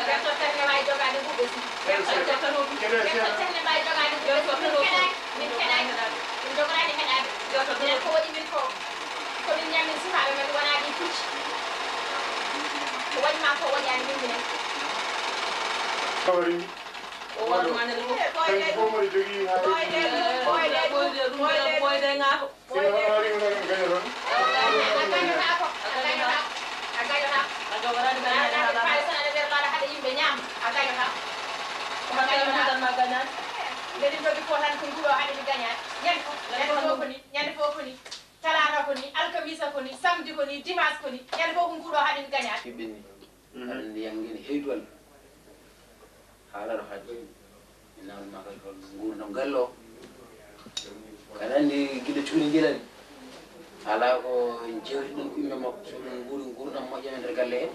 Gerto tan ne waawi jogaade ɓuuɓe si. Gerto tan o ɗum. Gerto tan ne waawi jogaade ɓuuɓe si. Min keɗaani, min keɗaani. Min jogoraani heɗaade. Gerto tan o ɗum. Minen ko waɗi min ko, ko min ñammin sukaaɓe men wonaa ɗi pucci. Ko waɗi ma ko waɗi ani min minen. Kawri. O waɗi ma ñande fof. Ɓooyde ɗum, ɓooyde ɗum, ɓooyde ɗum, ɓooyde ngaako. Sino hono waɗi ɗum tan gañoton. A gañotaako, a gañotaako, a gañotaako. A jogoraani gañotaako. Haɗa nder laaɗa haɗa yimɓe ñaama, a gañotaako. Ko hakkille mum tan ma gañaani. Mbeɗa jogii ko tan ko nguɗo haɗa mi gañaani. Ñande fof, ñande fof ko ni, ñande fof ko ni. Talaata ko ni, alkamisa ko ni, samedi ko ni, dimanche ko ni. Ñande fof ko nguɗo haɗa mi gañaani. Ɓiɓɓe ni. Aɗa anndi yannge ne heewtuwal. Haala ɗo haaji. Mi naamnii ma kadi hol nguurndam galle o. Aɗa anndi gila cuuɗi njilani. Alaa ko jewti ɗum ko yimɓe makko. So ɗum nguuri nguurndam moƴƴam e nder galle he.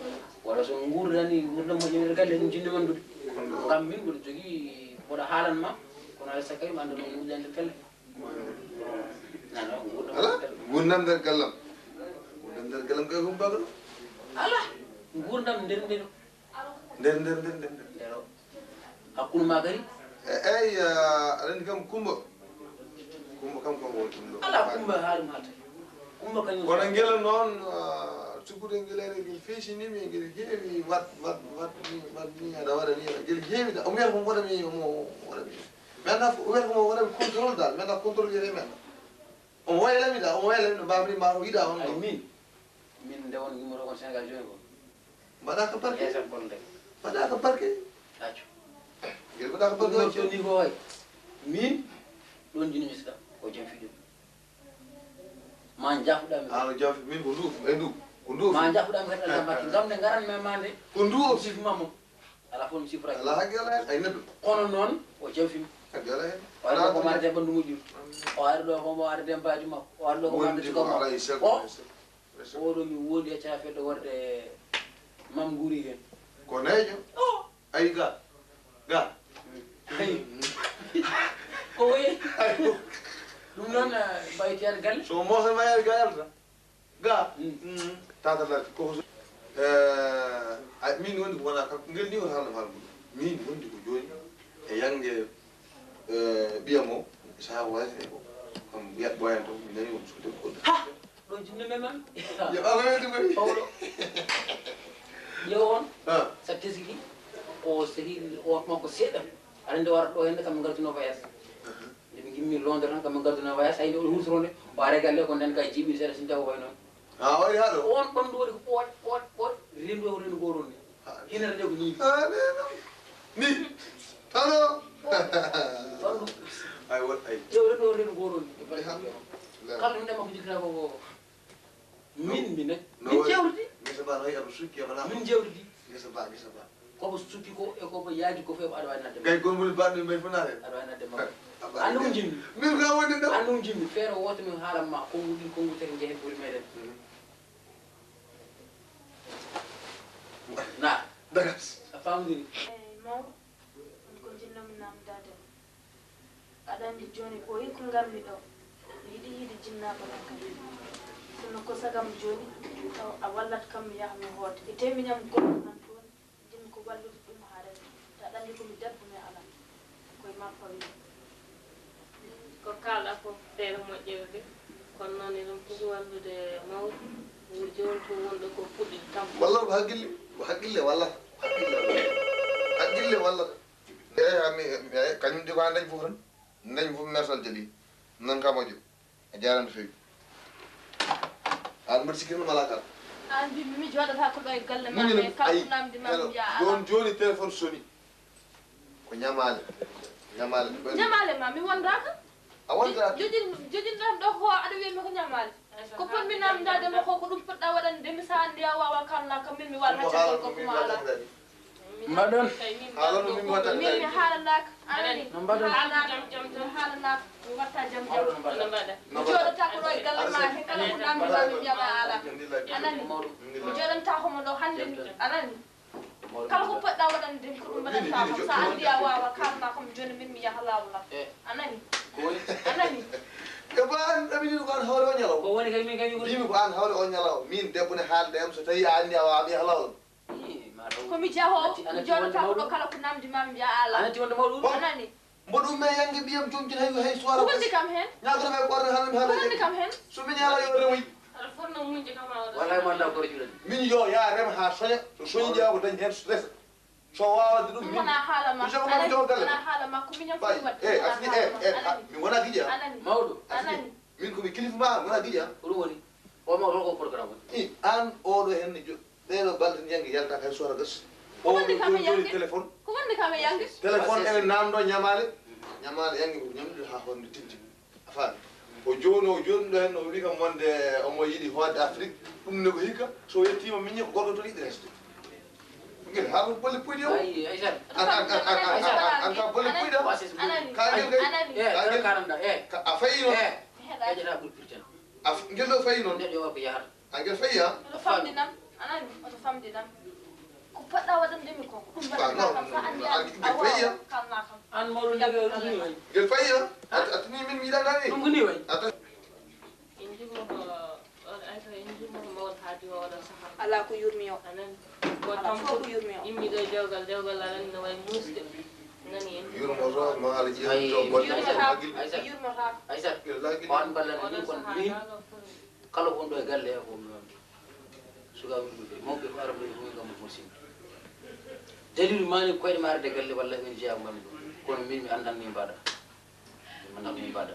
Walla so nguurdani nguurndam moƴƴam e nder galle he, ɗum jinni wondude. Kam min mboɗo jogii, mboɗo haalan ma. Kono alaa sakka mi annda no nguurndam e nder galle he. Nana, nguurndam e nder galle. Nguurndam nder gallam. Nguurndam nder gallam kay ko mbagɗo. Alaa. Nguurndam nder nder. Nder, nder, nder, nder, nder. Nder o. Hakkunde ma kadi? E, eyi, ah, aɗa anndi kam Kumba. Kumba kam ko woni ɗum ɗo. Alaa, Kumba haali ma tawi. Kumba kañum. Kono ngila noon, ah, sukkude ngila ngel feesini mi, ngel heewi wat, wat, wat ni, wat ni, aɗa waɗa ni, ngel heewi da. Omo wiya ko waɗa mi, omo waɗa mi. Mi annda fof, o wiya ko waɗa mi contrôle dal, mi annda contrôle wiyete mi annda. Omo wayla mi da, omo wayla mi no mbamri ma o yiɗa on. Ay, ɗo. Min, min nde won numéro kon Sénégal jooni ko. Mbaɗa ko parquet? Yeesam kon nde. Mbaɗa ko parquet? Accu. Ngel mbaɗa ko parquet? Ɗum ɗo ni ko wayi. Min, ɗon jini mi sida, ko jam fiɗum. Ma jaafuɗa mi. Ah, no jaafi-, min ko nduuf, e nduuf, ko nduuf. Ma jaafuɗa mi kadi Allah makki. Ngam nde ngaran mi ma nde. Ko nduuf. Sif ma mo. Alaa fof mi sifra. Alaa haqqe alaa heen, ay neɗɗo. Kono noon, o jawfima. Haqqe alaa heen. O ari ɗo ko marde ɓanndu moƴƴuru. O ari ɗo ko mo arde mbaadi makko. O ari ɗo ko marde wondi ko alaa e sago, o, e sago, e sago. Oɗo mi wondi e cafeɗɗo wonde mam nguuri heen. Ko neejo? O. Ay ga. Ga. Ay. Ko woyi? Ay ko. Ɗum noon, eh, mbaytiyat galle. So moosa mbayat galle tan. Ga. Mm. Mm. Tata Lati, ko so, eh, ay, min wondi ko wona kam, ngel ni wona haalde haalde. Min wondi ko jooni e yannge, eh, ɓiyam o, saha wayata e ko. Kam mbiyat ɓooyan to, mi nani won suude ko. Ha! Ɗo jinno men man. Yo, ɓawa weldi koy. Pawɗo. Yo on. Ha. Sa tesiki, o sehil, o makko seeɗa. Aɗa nde wara ɗo hende kam ngartuno voyage. Aha. Nde ɓe ngimmi Londres tan, kamɓe ngadduno voyage, hay nde woni huutoronde, o ari galle, ko nden ka jiiɓi seeɗa, sinta ko way noon. Ah, o ari haa ɗo? On ɓanndu waɗi ko ɓooɗ, ɓooɗ, ɓooɗ, renndu o renndu goo ronde. Ah. Hinata nde ko nii. Ah, nee, non. Nii. Tano. Ɓanndu. Ay, wot, ay. Ƴeew renndu o renndu goo ronde. Alhamdulillah. Kala ɗum ɗema ko jikkata ko, ko. Min, min, min jewtidi. Ngesa ba no wayi aɗa sukki, aɗa min jewtidi. Ngesa ba, ngesa ba. Kobo sukki ko e kobo yaadi ko fof aɗa waawi nadde. Kay gongol baɗɗo men fof naare. Aɗa waawi nadde makko. Anndum jimmi. Min ka woni ɗo. Anndum jimmi. Feere wooto min haalan ma konnguɗi konngu tati njehe gure meɗen. Mhm. Na. Dagas. A famdiri. Eyi, mawɗo. Ko jinnomi namdade. Aɗa anndi jooni ɓooyi ko ngarmi ɗo. Mi yiɗi yiide jinnaaɓe ɓen kadi. Kono ko sagam jooni, taw a wallat kam mi yaha mi hoota. E tee miñam goɗɗo nan toon, njiɗmi ko wallude ɗum haa rewta. Taw aɗa anndi ko mi debbo mi alaa. Ko e ma fawi. Ko kaalɗa ko feere moƴƴere de. Kono noon eɗen poti wallude mawɗo. Wuro jooni to wonɗo ko puɗɗi kam. Walla ko hakkille, ko hakkille walla. Hakkille walla. Hakkille walla. Eyi, a mi, eyi, kañum de ko a dañ fof tan. Dañ fof mersal jaɓi. Nan ka moƴƴo. A jaaraama no feewi. Aan mbaɗi sikki tan mala kala. Aan mbi mi jooɗata ko ɗo e galle ma. Minen, e kala ayi, ko namdi ma hello, mi yaa ɗoon alaa. Jooni téléphone soni. Ko ñamaale. Ñamaale. Ñamaale ma mi wondaaka. A wondaaka. Jojin, jojin ɗon ɗo ko aɗa wiya mi ko ñamaale. Ko potmi namdaade ma ko, ko ɗum poɗɗa waɗande mi, so anndi a waawa kaalna kam min mi waɗa caggal ko ko ma alaa. Mbaɗon. Haalon no min watta. Min mi haalanaaka. Anani. No mbaɗon. Haalanaaka. Mi haalanaaka. Mi watta jam jam. Haalon no mbaɗon. No mbaɗon. Mi jooɗotaako ɗo e galle ma he kala ko namdi ma mi mbiyama a ala. Anani. Mi jooɗantaako mo ɗo hannde. Anani. Kala ko poɗɗa waɗande mi ko ɗum mbaɗantaako. Sa anndi a waawa kaalna kam jooni min mi yaha laawol am. Anani. Anani. E ba an ɗamini ko an hawre o ñalaw. Ko woni kay min kay mi woni. Mbimi ko an hawre o ñalaw. Min debbo ne haalde am so tawi a anndi a waawa mi yaha laawol. Ko mi jahoowo, mi jooɗotaako ɗo kala ko namdi ma mi mbiya a alaa. Anati wonde mawɗo. Anani. Mboɗo umme yange ɓiyam jonkin hay hay suwara. Ko woni kam heen? Ñaagoro ɓe ɓorne haala mi haala. Ko woni kam heen? So min ala yo rewoy. Aɗa fotno muñde kam a waɗa. Wallahi mo annda ko juulani. Min yo ya rem ha soña, so soñi jeewa ko dañ heen so resa. So waawde ɗum min. Wona haala ma. Jogo ma jogo galle. Wona haala ma ko miñam foti waɗde. Eh, asni eh eh, mi wona giƴa. Anani. Mawɗo. Anani. Min ko mi kilifa ma wona giƴa. Ko ɗum woni. O mawɗo ko programme. I an oɗo heen ne jo. Ɓeeɗo balɗe njanngi yaltaaka hay soora gas. Ko wonde kam e yannge? Téléphone. Ko wonde kam e yannge? Téléphone ene naamndoo ñamaale. Ñamaale yannge ko ñamlude haa hoore nde tinti. A faami? O jooni o jooni ɗo heen o wi kam wonde omo yiɗi hootde Afrique. Ɗum ne ko hikka so yettiima miñe ko goɗɗo to yiɗi resde. Ngel haa ko bolle puyɗe o. Ay, Aysata. An an an an an an an ka bolle puyɗa. Anani. Ka ngel kay. Anani. Eh, ka ngel. Ka a fayi noon. Eh. Heɗa. Ejata ɓuri pirtel. A f- ngel ɗo fayi noon. Neɗɗo o ko yahata. Angel fayya? Oto famɗinam, anani, oto famɗinam. Ko poɗɗa waɗande mi ko, ko ɗum waɗata kam, sa anndi a waawa kalna kam. An mawɗo ndege ɗum ni way. Ngel fayya? At- Atini min mi yiɗa nani? Ɗum ko ni way. Ata- En njurmo ko, on ayta en njurmo ko mawɗo haadi o oɗo sahaa. Alaa ko yurmi o. Anani. Ko tampo ko yurmi o. Immi ɗo e dewgal, dewgal aɗa anndi no wayi muusde. Nani en. Yurmo to, ma ala jiya to, golle. Yurmo ha, yurmo ha. Aysata, on ballal ni kon min. Kala ko wonɗo e galle he ko mi wonde. Sukaaɓe ɓe mawɓe ko arɓe ko ngam musin. Dalilu mani koyɗe ma arde galle walla en jeeya ngam ɗum. Kono min mi anndan min mbaɗa. Mi anndan min mbaɗa.